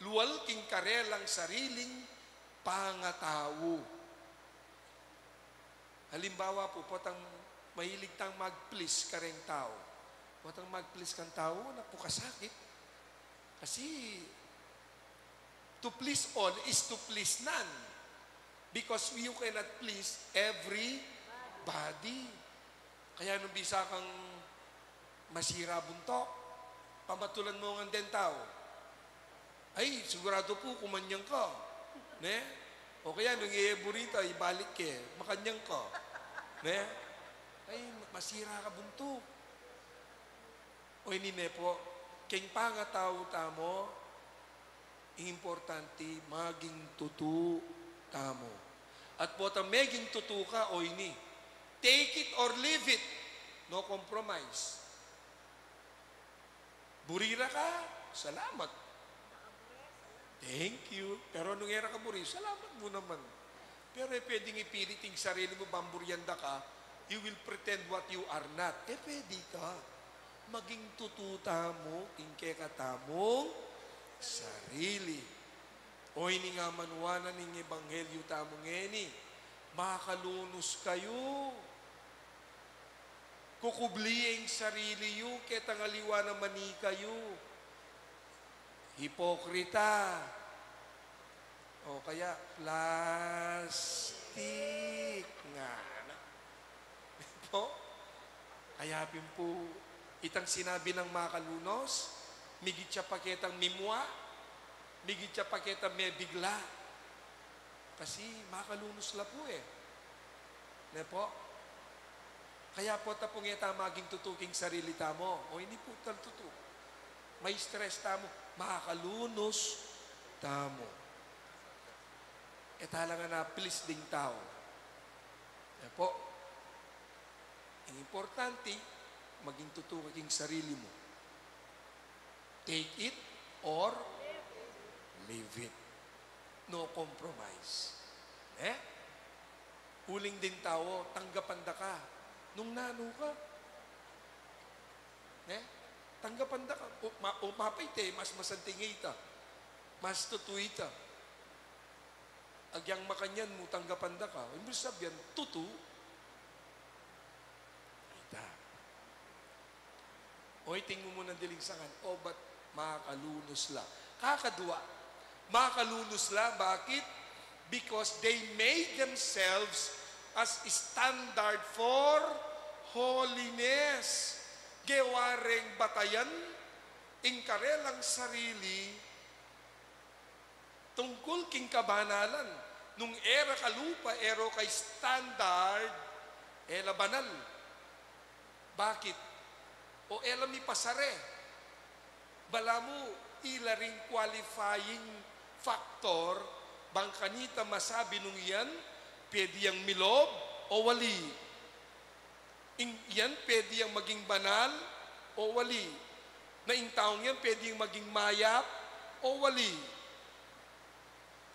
lual king karelang sariling pangatau. Halimbawa pu, potang mahilig tang mag-please kareng tau. Potang mag-please kang tau, napukasakit. Kasi, to please all is to please none. Because you cannot please everybody. Kaya nung bisa kang masira buntuk, pamatulan mu ngan deng tau. Ay, sigurado pu, kumanyang ka. Ne? O kaya, nung iyeburita, ibalik ke, makanyang ka. Ne? Ay, masira ka buntuk. O ini ne pu, keng pangatau tamu, importante, maging tutu tamu. At potang meging tutu ka, o ini, take it or leave it. No compromise. Buri ra ka, salamat. Thank you. Pero nung e ra ka buri, salamat mu naman. Pero e pwedeng ipilit ing sarili mu bang burian da ka, you will pretend what you are not. E pwede ka. Maging tutu tamu king kekatamung sarili. O ini nga manuanan ning ebanghelyu tamu ngeni, makalunus kayu. Kukubli ing sarili yu, ketang aliwa naman ikayu. Hipokrita. O kaya, plastik. Nga na. Po? Kaya pin pu, itang sinabi nang makalunus, migit ya pa ketang mimua, migit ya pa ketang mebigla. Kasi makalunus la pu e. Ne pu? Kaya pu, ta pu nge ta maging tutu king sarili tamu. O ini pu, tal tutu. Ma-stress tamu, makalunus tamu. E ta la ngan a-please ding tau. Ne pu? Ing importante, maging tutu ka king sarili mu. Take it or leave it. No compromise. Ne? Uling ding tau, tanggapan da ka nung nanu ka. Ne? Tanggapan da ka. O, ma-, o mapay te, mas masanting ita. Mas tutu ita. Agyang makanyan mu, tanggapan da ka. Ibig sabihin, tutu ita. O, iting mu munang diling sangan, o, ba't makalunus la? Kakadua, makalunus la, bakit? Because they made themselves as standard for holiness. Gewa reng batayan ing karelang sarili tungkul king kabanalan. Nung e ra kalupa, e ra ka standard, e la banal. Bakit? O e la mipasare. Balamu, ila ring qualifying factor, bang kanita masabi nung yan pwede yang milob o wali. Ing-, yan pwede yang maging banal o wali. Na ing taung yan pwede yang maging mayap o wali.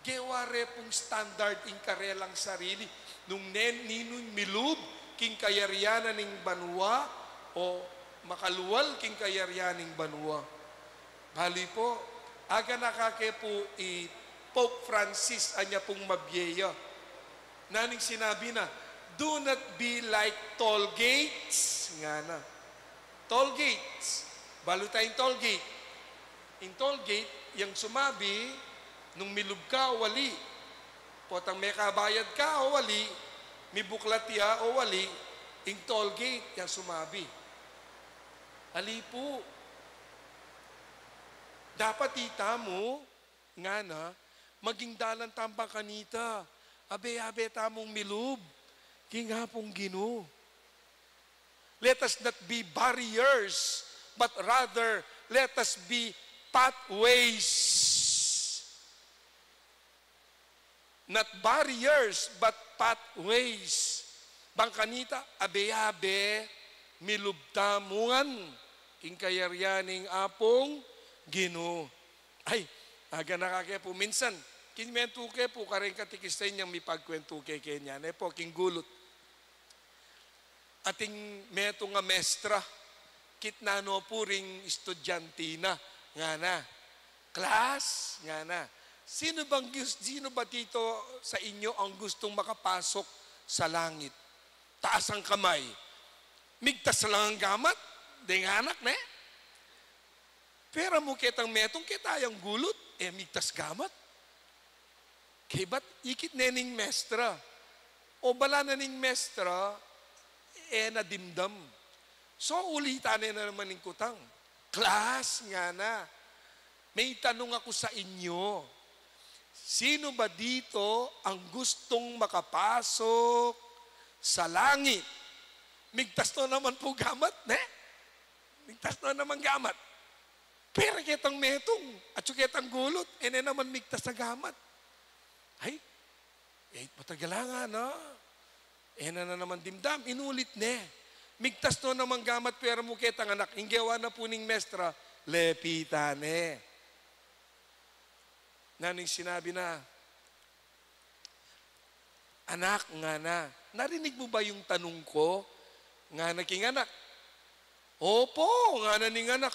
Gewa re pung standard ing karelang sarili. Nung nen-, ninung milub king kayarian ning banua o makalual king kayarian ning banua. Bali pu, aganaka ke pu i Pope Francis, anya pung mabie ya. Nanu ing sinabi na, "Do not be like toll gates," ngana. Toll gates. Balu taya ing toll gate. Ing toll gate, yang sumabi, nung milub ka o wali. Potang mekabayad ka o wali, mibuklat ya o wali, ing toll gate, yang sumabi. Ali pu. Dapat itamu, ngana, maging dalan tamu bang kanita. Abe-abe tamung milub king Apung Ginu. Let us not be barriers, but rather let us be pathways. Not barriers, but pathways. Bang kanita, abe-abe, milub tamu ngan king kayarian ning Apung Ginu. Ay, aganaka ke pu, minsan, king metung ke pu, kareng katekista inyang mipagkwentu ke kanya, ne pu, king gulut. Atin metung a mestra, kitnan no pu ring estudyante na, ngana, "Class," ngana, "sino bang gus-, sino ba dito sa inyo ang gustong makapasok sa langit? Taas ang kamay." Migtas lang ang gamat, deng anak, ne? Pera mu ketang metung, keta yang gulut, e migtas gamat. Kaybat ikit ne ning mestra. O bala na ning mestra, e na dimdam. So, ulitan ne na naman ing kutang. "Class," ngana, "may tanong ako sa inyo. Sino ba dito ang gustong makapasok sa langit?" Migtas no naman pu gamat, ne? Migtas no naman gamat. Pera ketang metung, atyu ketang gulut, e ne naman migtas a gamat. Ay, e, matagalan na. E na, na naman dimdam, inulit ne. Migtas no naman gamat, pera mu ketang anak, ing gewa na pu ning mestra, lepitan ne. Nanu ing sinabi na, "Anak," ngana, "narinig mo ba yung tanong ko?" Ngana king anak. "Opo," ngana ning anak.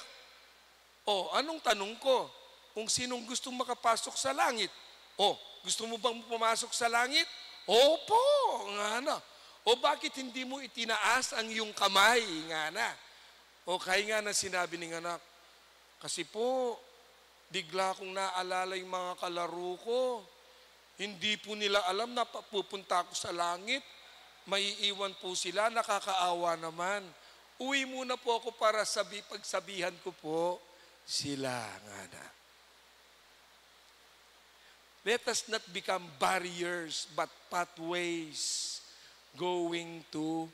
"O, anong tanong ko? Kung sinong gustong makapasok sa langit." "O, gusto mo bang pumasok sa langit?" "Opo," ngana. "O, bakit hindi mo itinaas ang iyong kamay?" ngana. "O, kaya," ngana, sinabi ning anak, "kasi po, bigla kong naalala yung mga kalaro ko. Hindi po nila alam na papupunta ako sa langit. Maiiwan po sila, nakakaawa naman. Uwi muna po ako para sabi-, pagsabihan ko po sila," ngana. Let us not become barriers, but pathways going to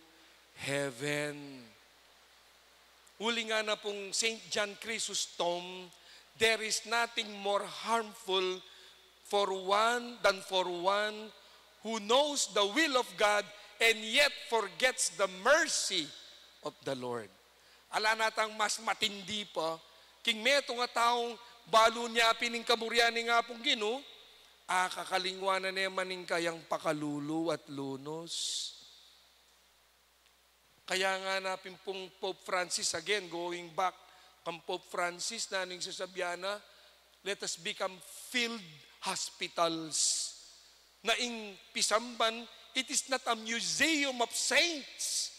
heaven. Uli ngana pung Saint John Chrysostom, "There is nothing more harmful for one than for one who knows the will of God and yet forgets the mercy of the Lord." Ala na tang mas matindi pa, king metung a taung balu ne pin ing kaburian ning Apung Ginu, akakalingwan na ne man ing kayang pakalulu at lunus. Kaya nga na pin pung Pope Francis, again, going back kang Pope Francis, nanu ing sasabyan na, "Let us become field hospitals." Na ing pisamban, it is not a museum of saints.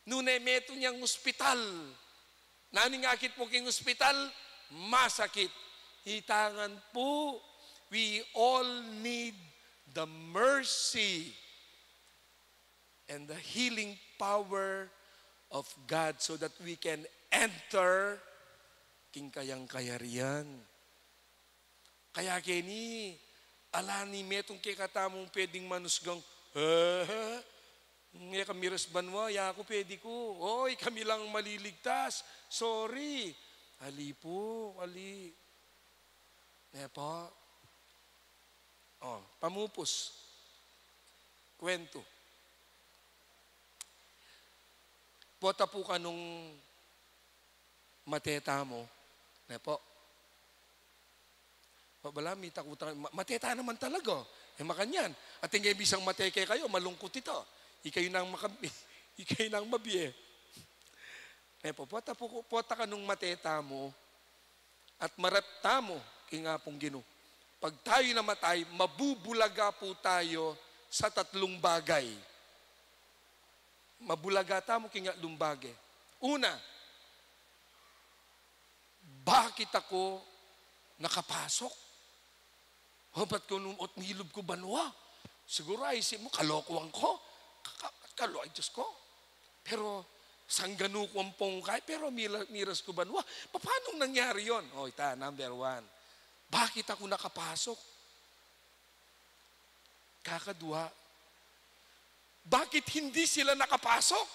Nune metung yang ospital. Nanu ing akit mu king ospital? Masakit. Ita ngan pu, we all need the mercy and the healing power of God so that we can enter king kayang kayarian. Kaya keni, ala ni metung kekatamung pwedeng manusgang, "Eh, e ka miras banua, yaku pwede ku. Oy, kami lang maliligtas. Sorry." Ali pu, ali. Ne po? O, pamupus. Kwentu. Pota pu kanung mate tamu. Ne po? Pabala, mita ku ta-, ma-, mate ta naman talaga. E, makanyan. Atin kaya bisang mate kekayu, malungkut ita. Ikayu nang makam-, ikayu nang mabie. Ne po, pota pu, pota kanung mate tamu. At marep tamu king Apung Ginu. Pag tayo namatay, mabubulaga pu tayo sa tatlung bagay. Mabulaga tamu king tatlung bagay. Una, bakit ako nakapasok? O, ba't ku nung ot milub ku banua? Siguru aisip mu, kalokuan ku. Ka-, ka-, kalo-, ay, Diyos ku. Pero sangganu ku ampong kay, pero mila-, miras ku banua. Papanong nangyari yon? O, ita, number one. Bakit ako nakapasok? Kakadua, bakit hindi sila nakapasok?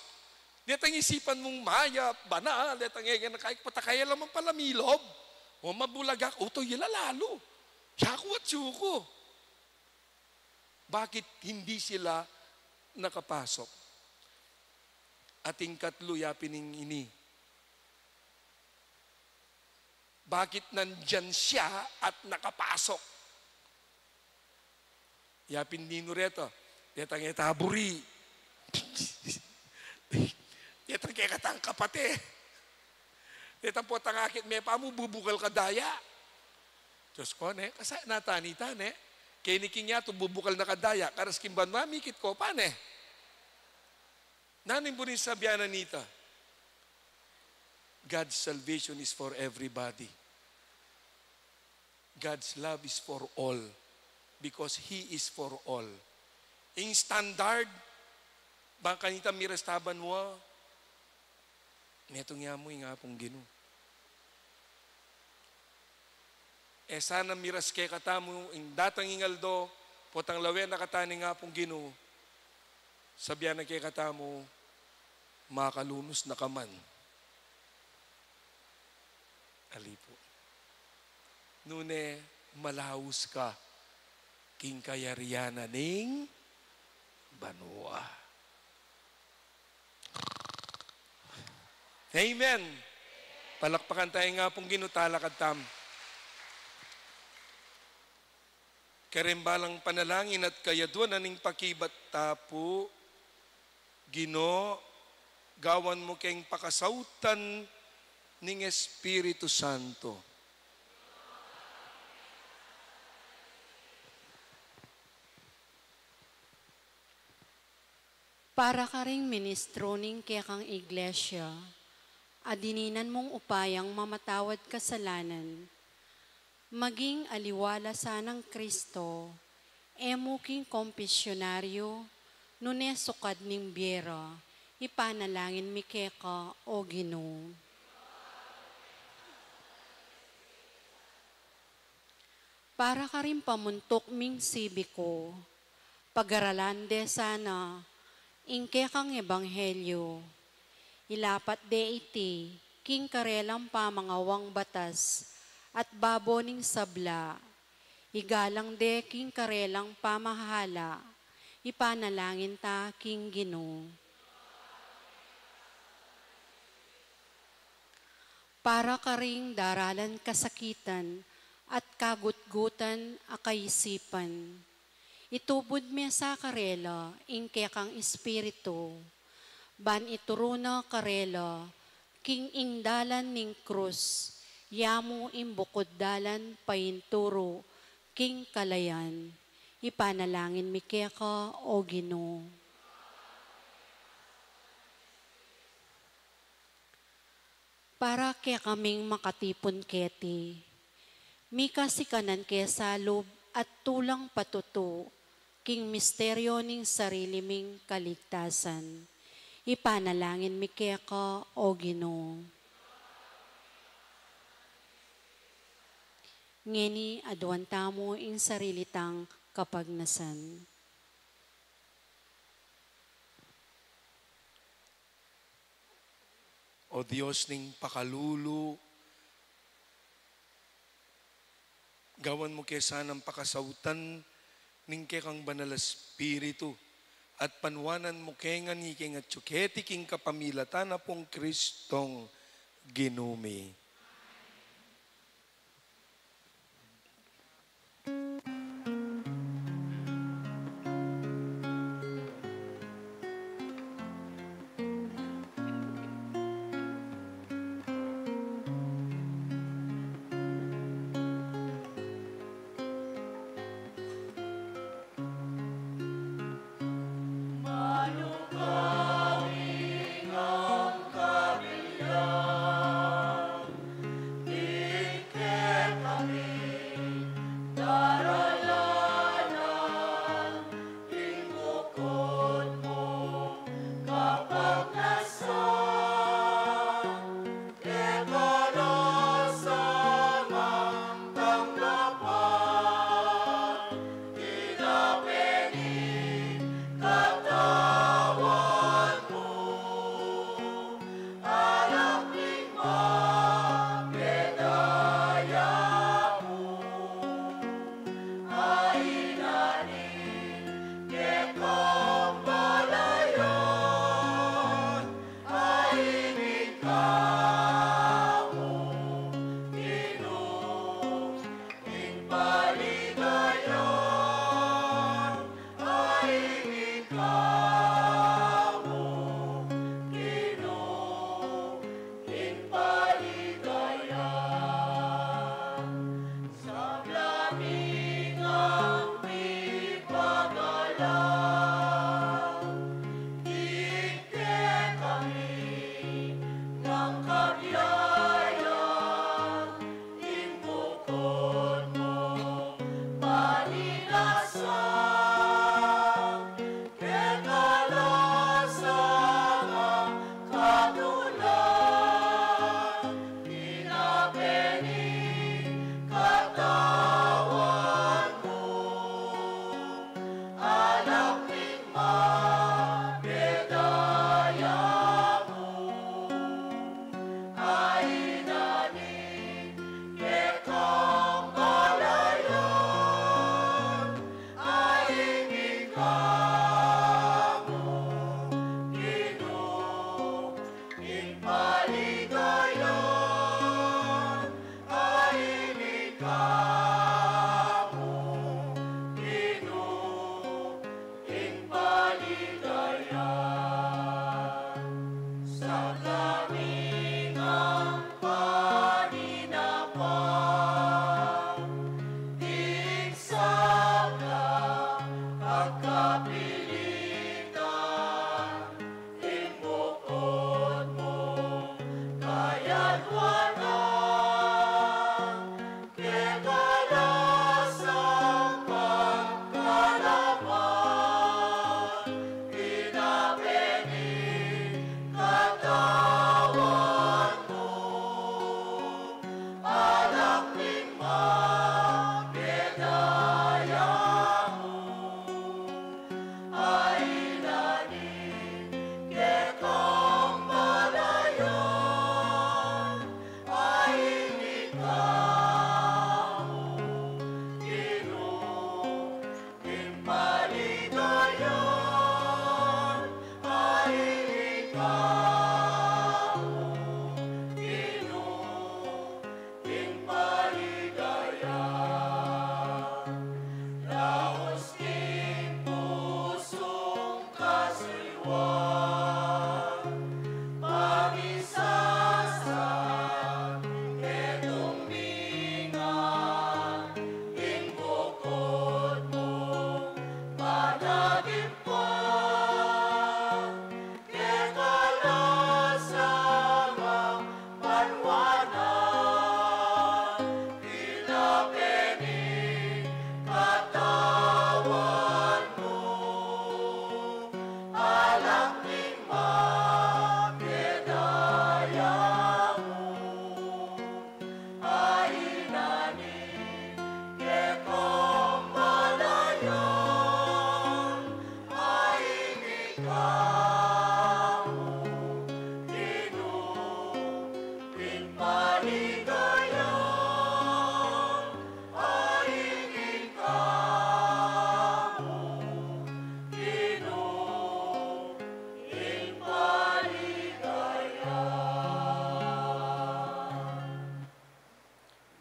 Detang isipan mung mayap, banal, detang ngegen na kay, pota kaya la man pala milub. O mabulaga, uto ila lalu. Yaku at yuku. Bakit hindi sila nakapasok? At ing katlu, yapin ing ini. Bakit nandiyan siya at nakapasok? Yapin ninu reta, detang e ta buri. Detang kekatang kapate. Detang potang akit me pa mu, bubukal ka daya. Diyos ku, ne, kasa na tani ta, ne? Keni king yatu, bubukal na ka daya, karas king banua, mikit ko pa, ne? Nanu ing buri sabyan na nita? God's salvation is for everybody. God's love is for all, because He is for all. Ing standard, bang kanita miras ta banua, metung ya mu ing Apung Ginu. E sana miras kekatamu ing datang ing aldo, potang lawen na kata ning Apung Ginu, sabyan na kekatamu, makalunus na ka man. Ali pu. Nune malaus ka king kayarian na ning banua. Amen. Palakpakan taya ing Apung Ginu, talakad tamu. Kareng balang panalangin at kayaduan na ning pakibat ta pu, Ginu, gawan mu keng pakasautan ning Espiritu Santo. Para karing ministro ning kekang iglesia, a dininan mung upayang mamatawad kasalanan, maging aliwa la sanang Kristo, e mu king kompisyonaryo, nune sukad ning bie ra, ipanalangin mi keka, O Ginu. Para karing pamuntuk ming sibiko, pagaralan de sana ing kekang ebanghelyo. Ilapat de iti king karelang pamangawang batas at babo ning sabla. Igalang de king karelang pamahala. Ipanalangin ta king Ginu. Para karing daralan kasakitan at kagutgutan a kaisipan, itubud me sa karela ing kekang Espiritu, Ban ituru na karela king ing dalan ning krus, ya mu ing bukud dalan painturu king kalayan. Ipanalangin mi keka, O Ginu. Para kekaming makatipun keti, mika sikanan ke salub at tulang patutu king misteryo ning sarili ming kaligtasan. Ipanalangin mi keka, O Ginu. Ngeni aduan tamu ing sarili tang kapagnasan. O Dios ning pakalulu, gawan mu ke sanang pakasautan ning kekang Banal a Espiritu, at panuanan mu ke ngan king atyu keti king kapamilatan na pung Kristong Ginu mi.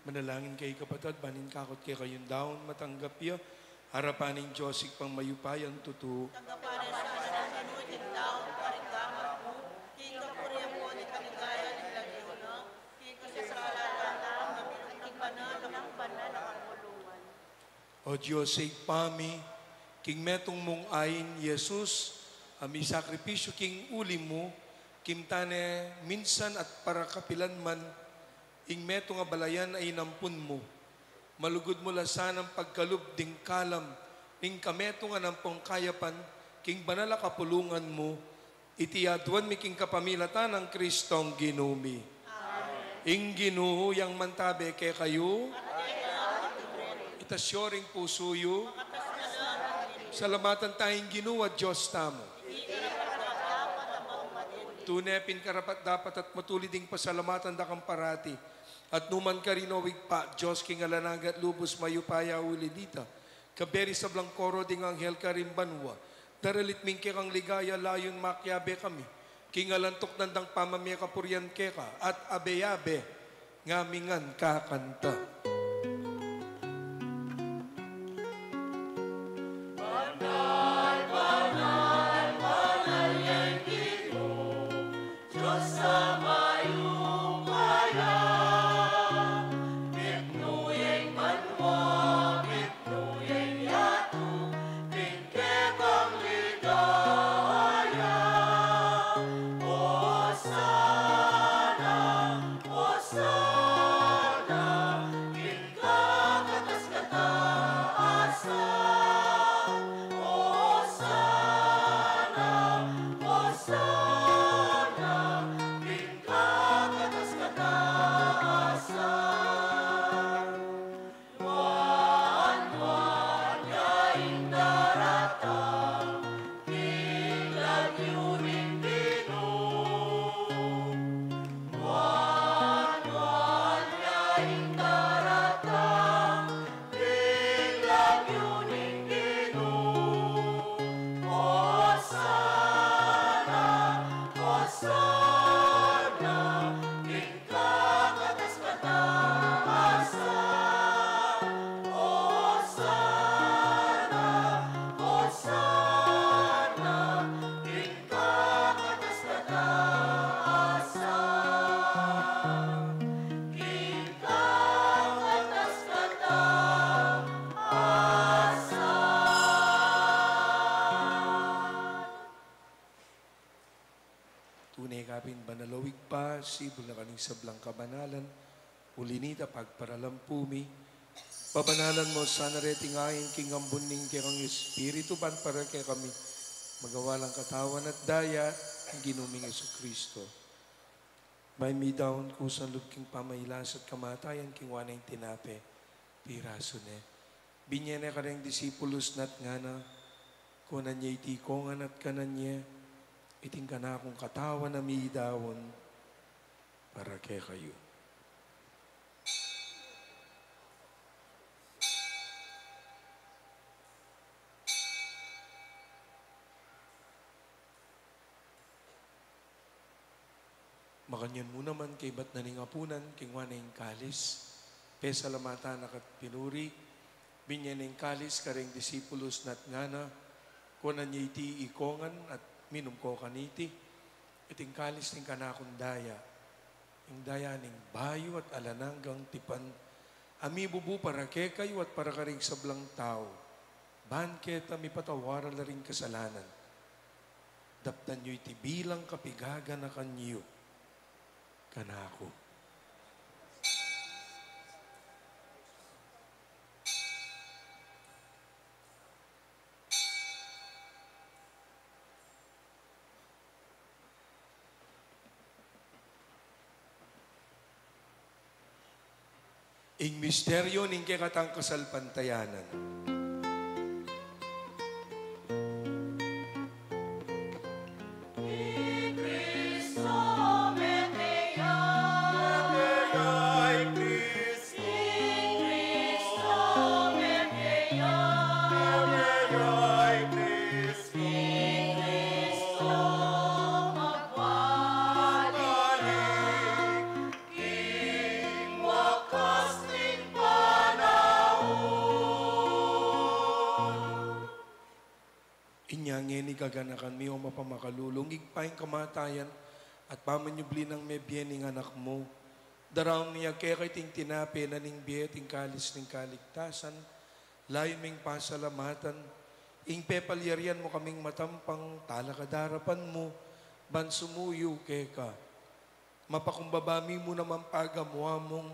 Manalangin kayu, kapatad, ban ing kakut kekayung daun matanggap ya arapan ning Dios Ibpang mayupayang tutu. Tanggapan na sana kanu king daun karing gamat mu, king kapurian ampon king kaligayan ning lagyu na, king kasasakupan na ning banal a kapulungan. O Dios a Ibpa mi, king metung mung Anak i Jesus, a misakripisyu king uli mu, kimtan ne minsan at para kapilan man, ing metung a balayan a inampun mu. Malugud mu la sanang pagkalub ding kalam ning kametungan ampong kayapan king banal a kapulungan mu. Iti aduan mi king kapamilatan nang Kristong Ginu mi. Amen. Ing Ginu yang mantabe kekayu. Itas yu ring pusu yu. Salamatan taya ing Ginu a Dios tamu. Tune pin karapat-dapat at matulid ing pasalamatan da kang parati at nu man karin, o Ibpa, Dios king alang angga at lubus mayupaya, uli nita, kayabe ring sablang koro ding anghel karin banua, daralit mi king kekang ligaya, layun makiabe kami king alang tuknang dang pamamie kapurian keka at abe-abe ngan mi ngan kakanta. Banal, banal, banal ya ing Ginu, Dios a mayupaya. Mitmu ya ing banua, mitmu ya ing yatu, king kekang ligaya. Osana, Osana, king kakatas-kataasan. Osana, Osana, king kakatas-kataasan. Nuan, nuan ya ing daratang king lagyu ning Ginu. Nuan, nuan ya ing daratang king lagyu ning Ginu. Osana, Osana, king kakatas-kataasan. Osana, Osana, king kakatas-kataasan. King kakatas-kataasan. Tune ka pin banal, o Ibpa, sibul na ka ning sablang kabanalan, uli nita pagparalampu mi. Pabanalan mu sana reting ain king ambun ning kekang Espiritu, ban para kekami magawa lang katawan at daya ning Ginu ming Jesucristo. Bayu mi daun kusan lub king pamailas at kamatayan, kinua ne ing tinape, pirasu ne, binye ne kareng disipulus na at ngana: Kunan ye iti ikongan at kanan ye, iti ing kanakung katawan a midaun para kekayu. Makanyan mu naman kaybat na ning apunan, kinua ne ing kalis, pesalamatan na ka't pinuri, binye ne ing kalis kareng disipulus na at ngana: Kunan ye iti ikongan at minum ko kaniti, iti ing kalis ning kanakung daya, ing daya ning bayu at alang anggang tipan, a mibubu para kekayu at para karing sablang tau, ban keta mipatawaran la ring kasalanan. Daptan yu iti bilang kapiganakan yu kanaku. Ing misteryu ning kekatang kasalpantayanan. I Kristo mete ya. Mete ya i Kristo. I Kristo mete ya. Mete ya i Kristo. I Kristo magbalik. King wakas ni Ngeni gaganakan mi, o mapamakalulung Ibpa, ing kamatayan at pamanyubli nang mebie ning Anak mu. Daraun mi keka iting tinape na ning bie at ing kalis ning kaligtasan. Layun ming pasalamatan ing pepalyarian mu kaming matampang talakad king arapan mu, ban sumuyu keka. Mapakumbaba mi mu naman pagamuan mung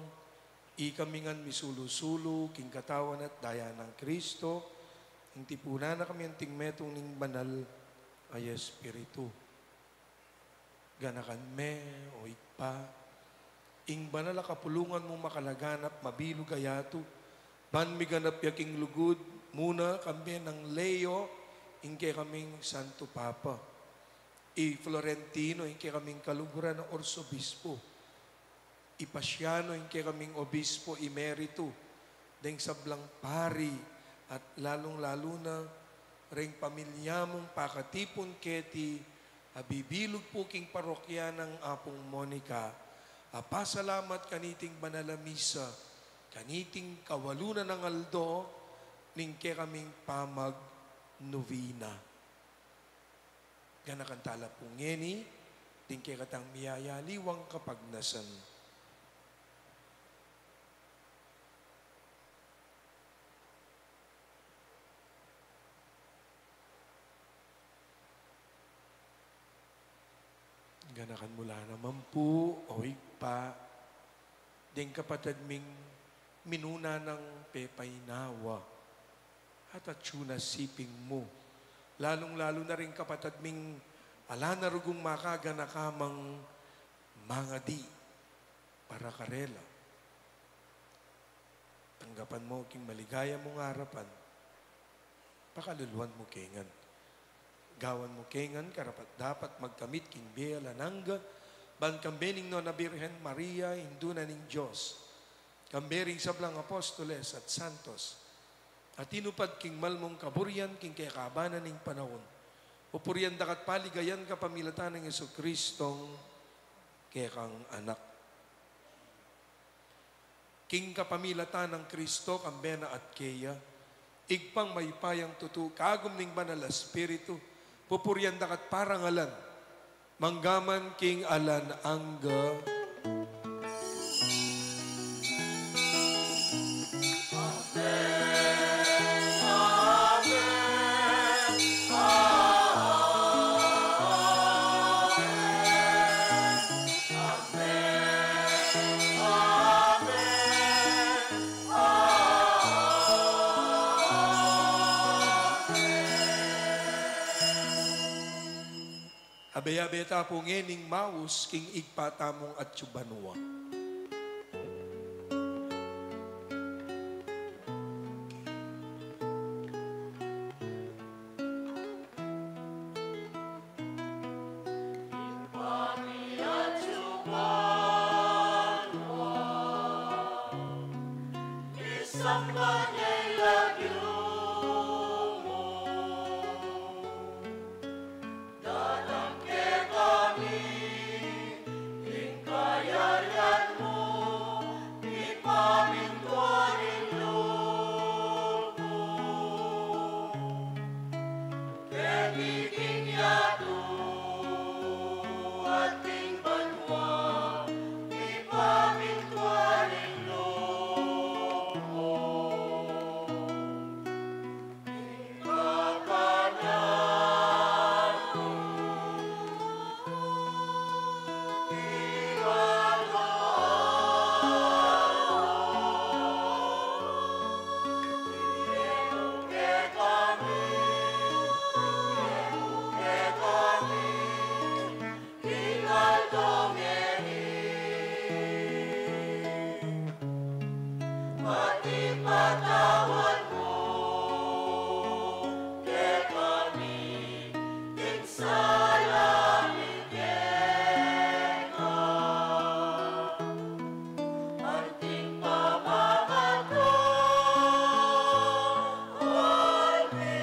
ikami ngan misulu-sulu king katawan at daya nang Kristo, ing tipunan na kami anting metung ning Banal a Espiritu. Ganakan me, o Ibpa, ing banal a kapulungan mung makalaganap, mabilug a yatu, ban miganap ya king lugud mu na, kambe nang Leo, ing kekaming Santo Papa, i Florentino, ing kekaming kaluguran a Arsobispo, i Pasiano, ing kekaming Obispo Emerito, deng sablang pari, at lalung-lalu na reng pamilya mung pakatipun keti a bibilug pu king parokya nang Apung Monica, a pasalamat kaniting banal a misa, kaniting kawalu na nang aldo ning kekaming pamagnovena. Ganakan tala pu ngeni ding kekatang miyayaliwang kapagnasan. Ganakan mu la naman pu, o Ibpa, ding kapatad ming minuna nang pepainawa at atyu na siping mu, lalung-lalu na ring kapatad ming ala na rugung makaganaka mang mangadi para karela. Tanggapan mu king maligaya mung arapan. Pakaluluan mu ke ngan. Gawan mu ke ngan karapat-dapat magkamit king bie alang angga, ban kambe ning Nuan a Birhen Maria, Indu na ning Dios, kambe ring sablang apostoles at santos a tinupad king mal mung kaburian king kekaban na ning panaun, pupurian daka at paligayan kapamilatan nang Jesucristong kekang Anak. King kapamilatan nang Kristo, kambe na at keya, Ibpang mayupayang tutu, kagum ning Banal a Espiritu, pupurian daka at parangalan, manggaman king alang angga. Abe-abe ta pu ngening maus king Ibpa tamung atsu banua. Datang kekami ing kayarian mu, ipamintuan ing lub mu. Keti king yatu at king banua, ipamintuan ing lub mu. At ipatawad mu kekami ing sala mi keka, anting pamamatulid mi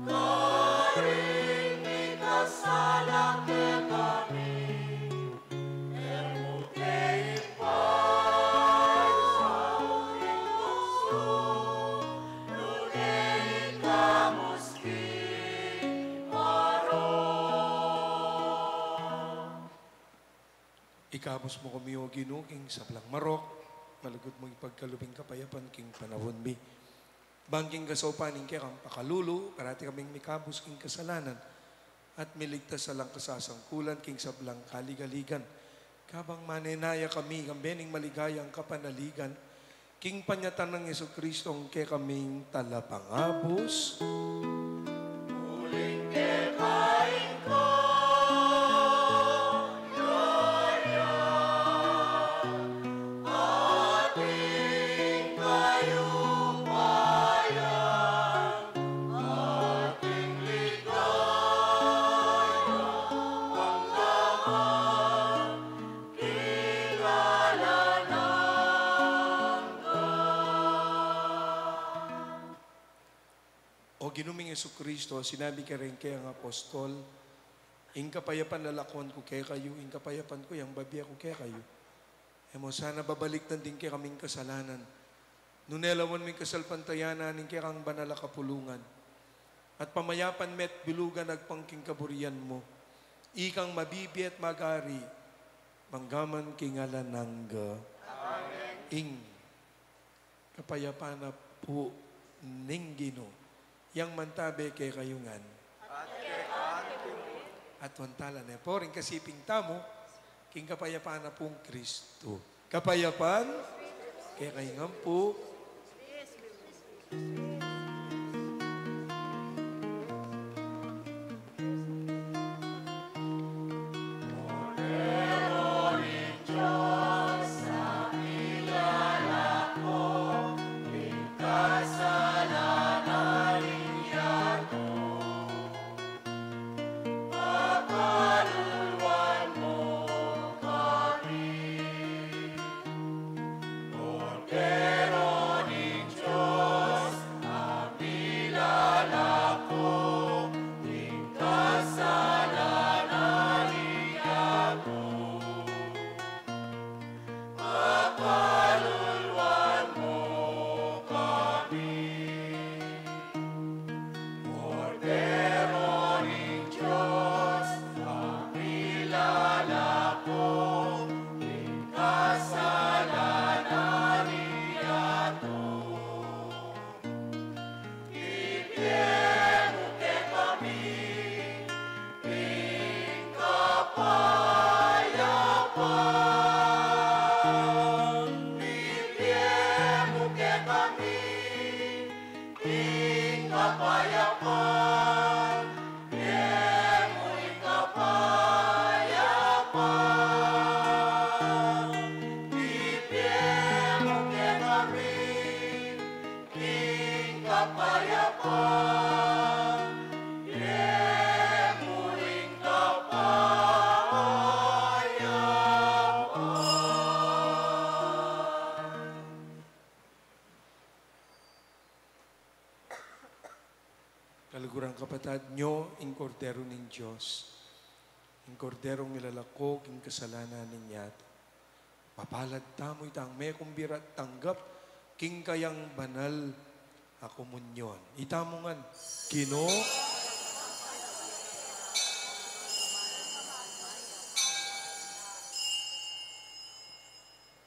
karing mikasala kekami. E mu ke ipaisaul Ikabus mu kami, O Ginu, king sablang marok, malugud mung ipagkalub ing kapayapan king panaun mi. Bang king kasaupan ning kekang pakalulu, parati kaming mikabus king kasalanan, at miligtas alang kasasangkulan king sablang kaligaligan. Kabang manenaya kami, kambe ning maligayang kapanaligan, king panyatang nang Jesucristo, ing kekaming talapangabus. Uling keka ing kayarian, at ing kayupayan, at ing ligaya, angga man king alang angga. O Ginu ming Jesucristo, sinabi mu kareng kekang apostol, "Ing kapayapan lalakwan ku kekayu, ing kapayapan ku yang bibie ku kekayu." E mu sana babalikdan ding kekaming kasalanan, nune lawan mu ing kasalpantayanan ning kekang banal a kapulungan, at pamayapan me't bulugan agpang king kaburian mu. Ikang mabibie at mag-ari mangga man king alang angga. Amen. Ing kapayapan na pu ning Ginu yang mantabe kekayu ngan. At keka mu rin. At wantala ne pu ring kasiping tamu, king kapayapan na pung Kristu. Kapayapan kekayu ngan pu. Kordero ning Dios, a milalako king kasalanan ning yatu, pakaluluan mu kami. Kordero ning Dios, a milalako king kasalanan ning yatu, pakaluluan mu kami. Kordero ning Dios, a milalako king kasalanan ning yatu, ibie mu kekami ing kapayapan. Ibie mu kekami ing kapayapan, ibie mu ing kapayapan, ibie mu kekami ing kapayapan, ibie mu ing kapayapan. Kaluguran, kapatad, nyo ing Kordero ning Dios, ing Korderong milalako king kasalanan ning yatu. Mapalad tamu itang mekumbira at tanggap king kayang banal a komunyon. Itamu ngan, Ginu.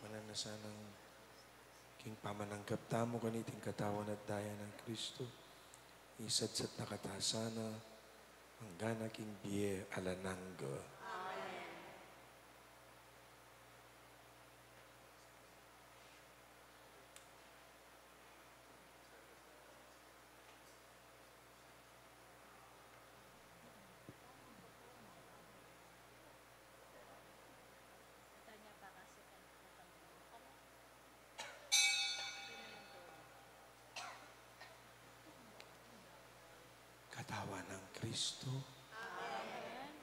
Mananu na sanang king pamananggap tamu kaniting katawan at daya nang Kristu, isatsat na kata sana, angga na king bie alang angga. Amen. Katawan nang Kristu. Amen.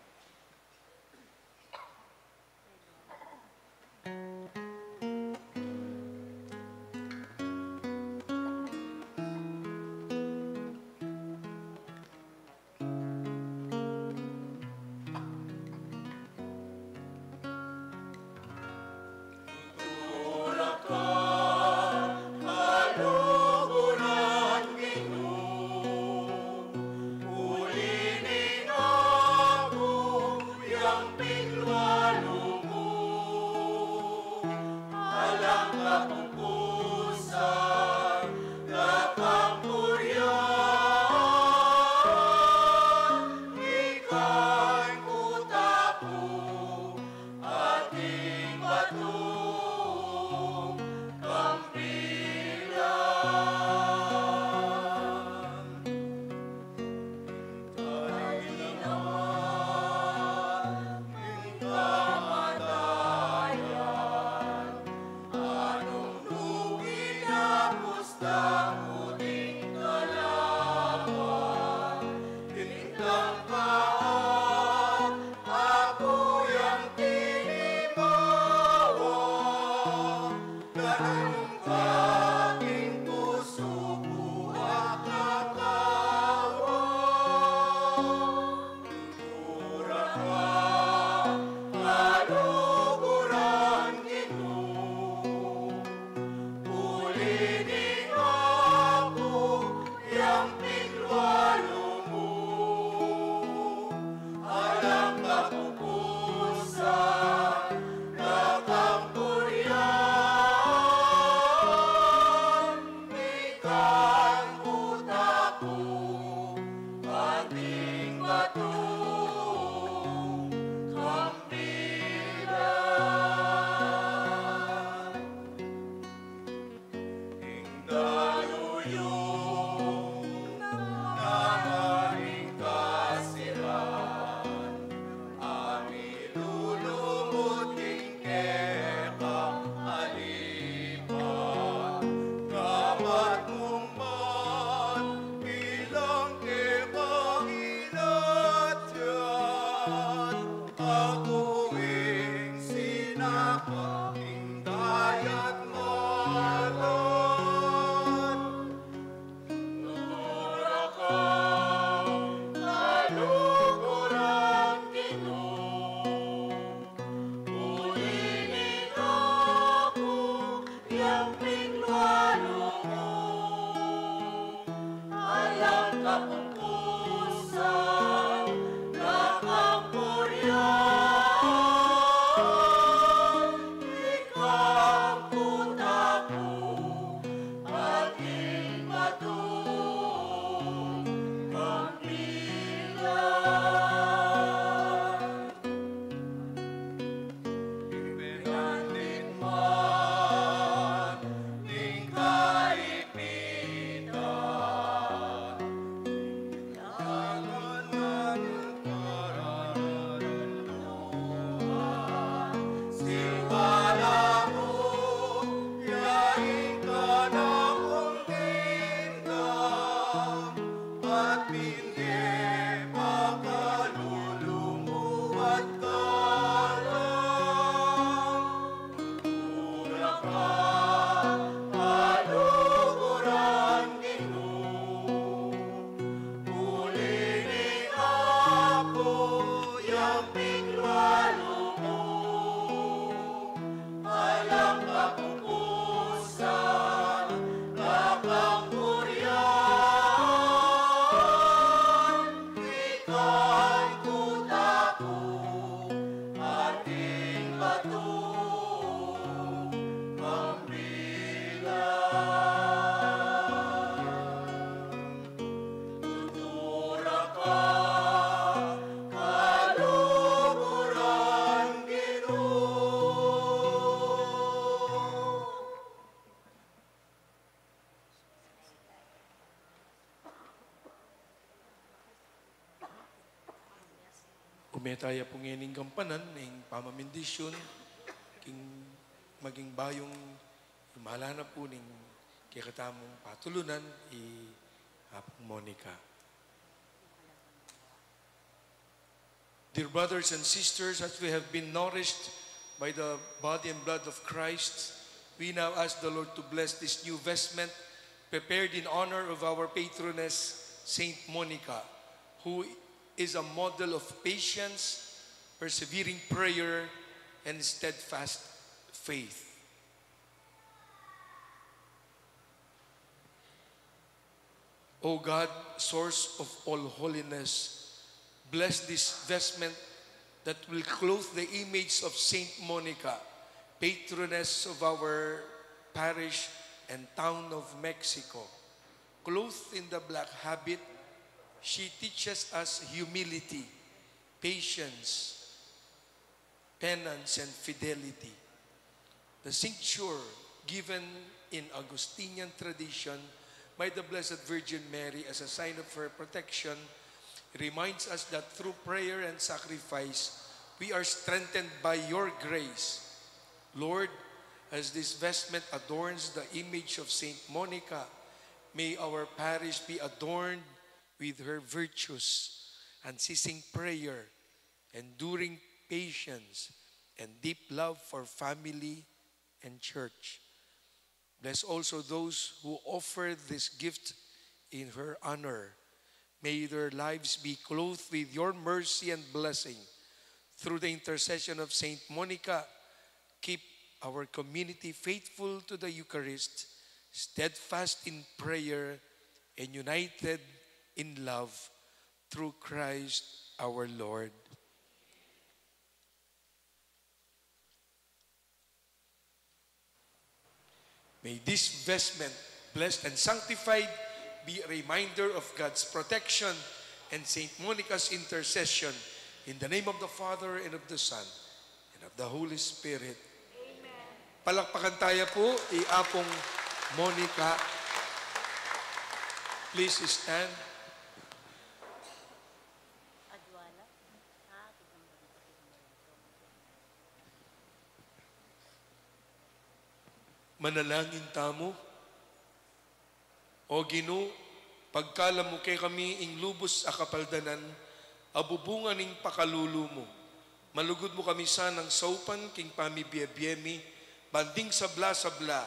Tamu ding kalaban, ding tangkaat, aku yang tinimawa, ganun ka ding pusu ku, akakawa. Tutura ka, kaluguran, Ginu. Uli ning aku yang piglualu mu, alang kapupusan, dakang purian, ikang kuta ku, ating batu, kampilan. Ing dalu yu na ning kasiran, ami lulumut king kekang alipan, gamat mung man bilang kekang inatyan. Aku ing sinaka king dayat ngaran. Tutura ka, kaluguran, Ginu. Uli ning aku yang piglualu mu, alang kapupusan, dakang purian, ikang kuta ku, ating batu, kampilan. Pinandit man ning kaipitan, yaman man kararanduan, simbala mu, yaing kanakung lindang, at pin e pakalulu mu at kalang. Tutura ka, kaluguran, Ginu. Uli ning aku yang piglualu mu, alang kapupusan, dakang purian, ikang kuta ku, ating batu, kampilan. Tutura ka, kaluguran, Ginu. Ume taya pu ngening gampanan ing pamamindisyon king maging bayung imala na pu ning kekatamung patulunan, i Apung Monica. Dear brothers and sisters, as we have been nourished by the body and blood of Christ, we now ask the Lord to bless this new vestment prepared in honor of our patroness, Saint Monica, who is a model of patience, persevering prayer, and steadfast faith. O God, source of all holiness, bless this vestment that will clothe the image of Saint Monica, patroness of our parish and town of Mexico. Clothed in the black habit, she teaches us humility, patience, penance, and fidelity. The cincture, given in Augustinian tradition by the Blessed Virgin Mary as a sign of her protection, reminds us that through prayer and sacrifice, we are strengthened by your grace. Lord, As this vestment adorns the image of Saint Monica, may our parish be adorned with her virtues, unceasing prayer, enduring patience, and deep love for family and church. Bless also those who offer this gift in her honor. May their lives be clothed with your mercy and blessing. Through the intercession of Saint Monica, keep our community faithful to the Eucharist, steadfast in prayer, and united in love, through Christ our Lord. May this vestment, blessed and sanctified, be a reminder of God's protection and Saint Monica's intercession. In the name of the Father, and of the Son, and of the Holy Spirit. Amen. Palakpakan tayo po i Apung Monica. Please stand. Manalangin tamu. O Ginu, pagkalam mu kekami ing lubus a kapaldanan a bubunga ning pakalulu mu, malugud mu kami sanang saupan king pamibie-bie mi, ban ding sabla-sabla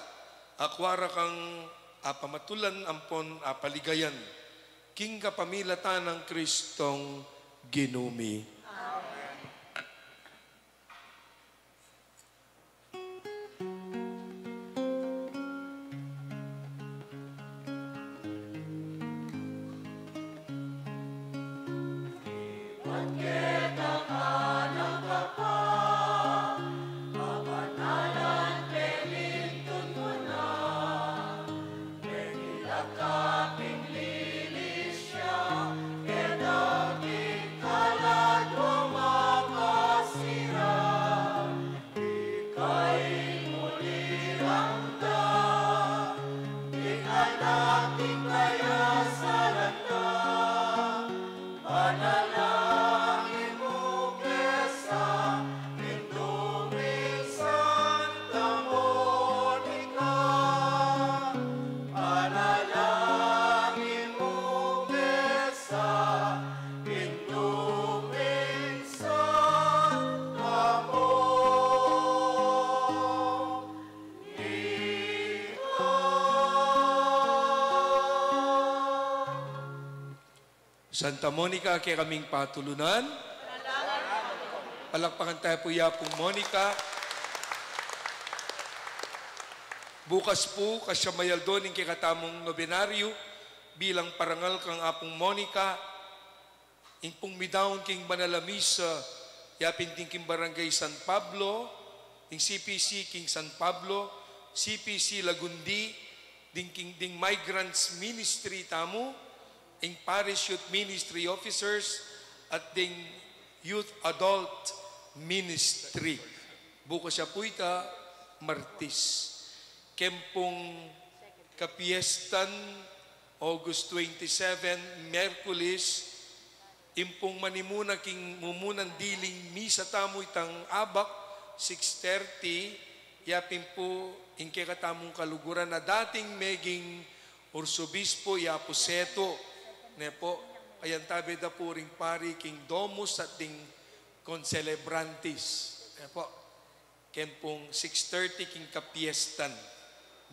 akua ra kang apamatulan ampon apaligayan, king kapamilatan nang Kristong Ginu mi. Amen. Santa Monica, kekaming patulunan. Palakpakan tayo po i Apung Monica. Bukas po, kasyam a aldo ning kekatamung nobenaryo bilang parangal kang Apung Monica, ing pung midaun king banal a misa, yapin ding king Barangay San Pablo, ding C P C king San Pablo, C P C Lagundi, ding king, ding Migrants Ministry tamu, ing Parish Youth Ministry Officers, at ding Youth Adult Ministry. Bukas ya pu ita, Martis. Keng pung kapiestan, August twenty-seven, Miyerkules, ing pung manimuna king mumunang diling misa tamu itang abak, six thirty, yapin pu ing kekatamung kaluguran a dating meging Arsobispo i Apu Seto, ne pu, ayantabe da pu ring pari king Domus at ding concelebrantes, ne pu. Keng pung six thirty king kapiestan,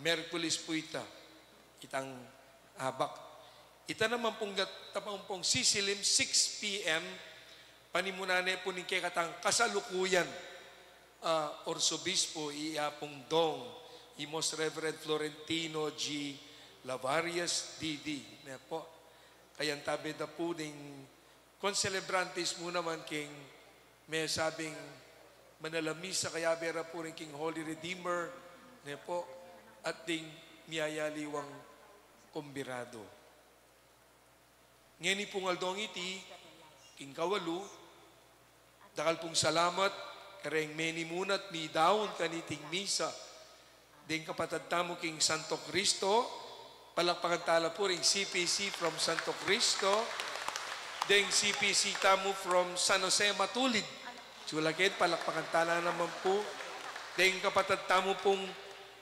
Miyerkules pu ita, itang abak. Ita naman pung gat-, tapang pung sisilim, six P M, panimunan ne pu ning kekatang kasalukuyan a Arsobispo, i Apung Dong, i Most Reverend Florentino G Lavarias, D D, ne pu. Kayantabe da pu ding concelebrantes mu naman king mesabing manal a misa, kayabe ra pu rin king Holy Redeemer, ne pu, at ding miyayaliwang kumbirado. Ngeni pung aldong iti, king kawalu, dakal pung salamat kareng menimunat midaun kaniting misa. Ding kapatad tamu king Santo Cristo, palakpakan tala pu ring C P C from Santo Cristo. Ding C P C tamu from San Jose Matulid, Chulacan, palakpakan tala naman pu. Deng kapatad tamu pung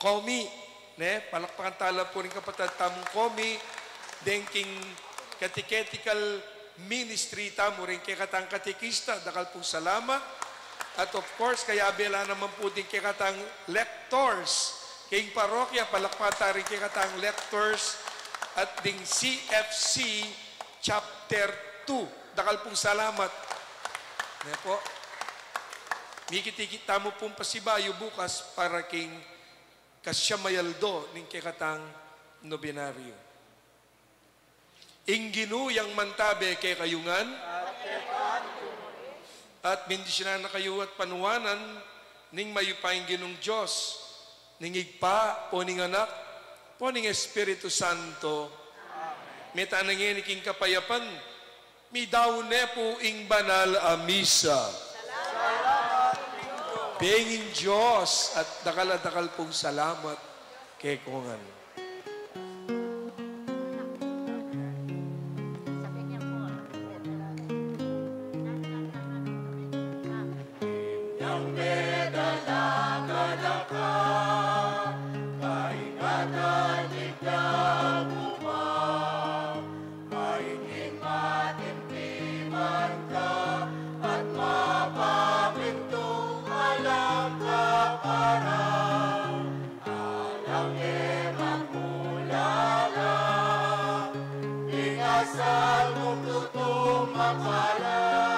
komi, ne? Palakpakan tala pu ring kapatad tamung komi, deng king catechetical ministry tamu, ring kekatang katekista, dakal pung salamat. At of course, kayabe la naman pu ding kekatang lectors, king parokya, palakpakan ta ring kekatang lectors, at ding C F C Chapter two. Dakal pung salamat. Ne pu. Mikit-ikit tamu pung pasibayu bukas para king kasyam a aldo ning kekatang nobenaryo. Ing Ginu yang mantabe kekayu ngan. At bendisyunan na kayu at panuanan ning mayupayang Ginung Dios, ning Ibpa, pu ning Anak, pu ning Espiritu Santo. Mete na ngeni king kapayapan, midaun ne pu ing banal a misa. Bengi ning Dios at dakal a dakal pung salamat kekong ngan. Yang medala kadaka, kaingatan tignan mu pa, kaingin matimtiman ka, at mapapintu alang kapara. Alang e magmulala, ing asal mung tutung mapala.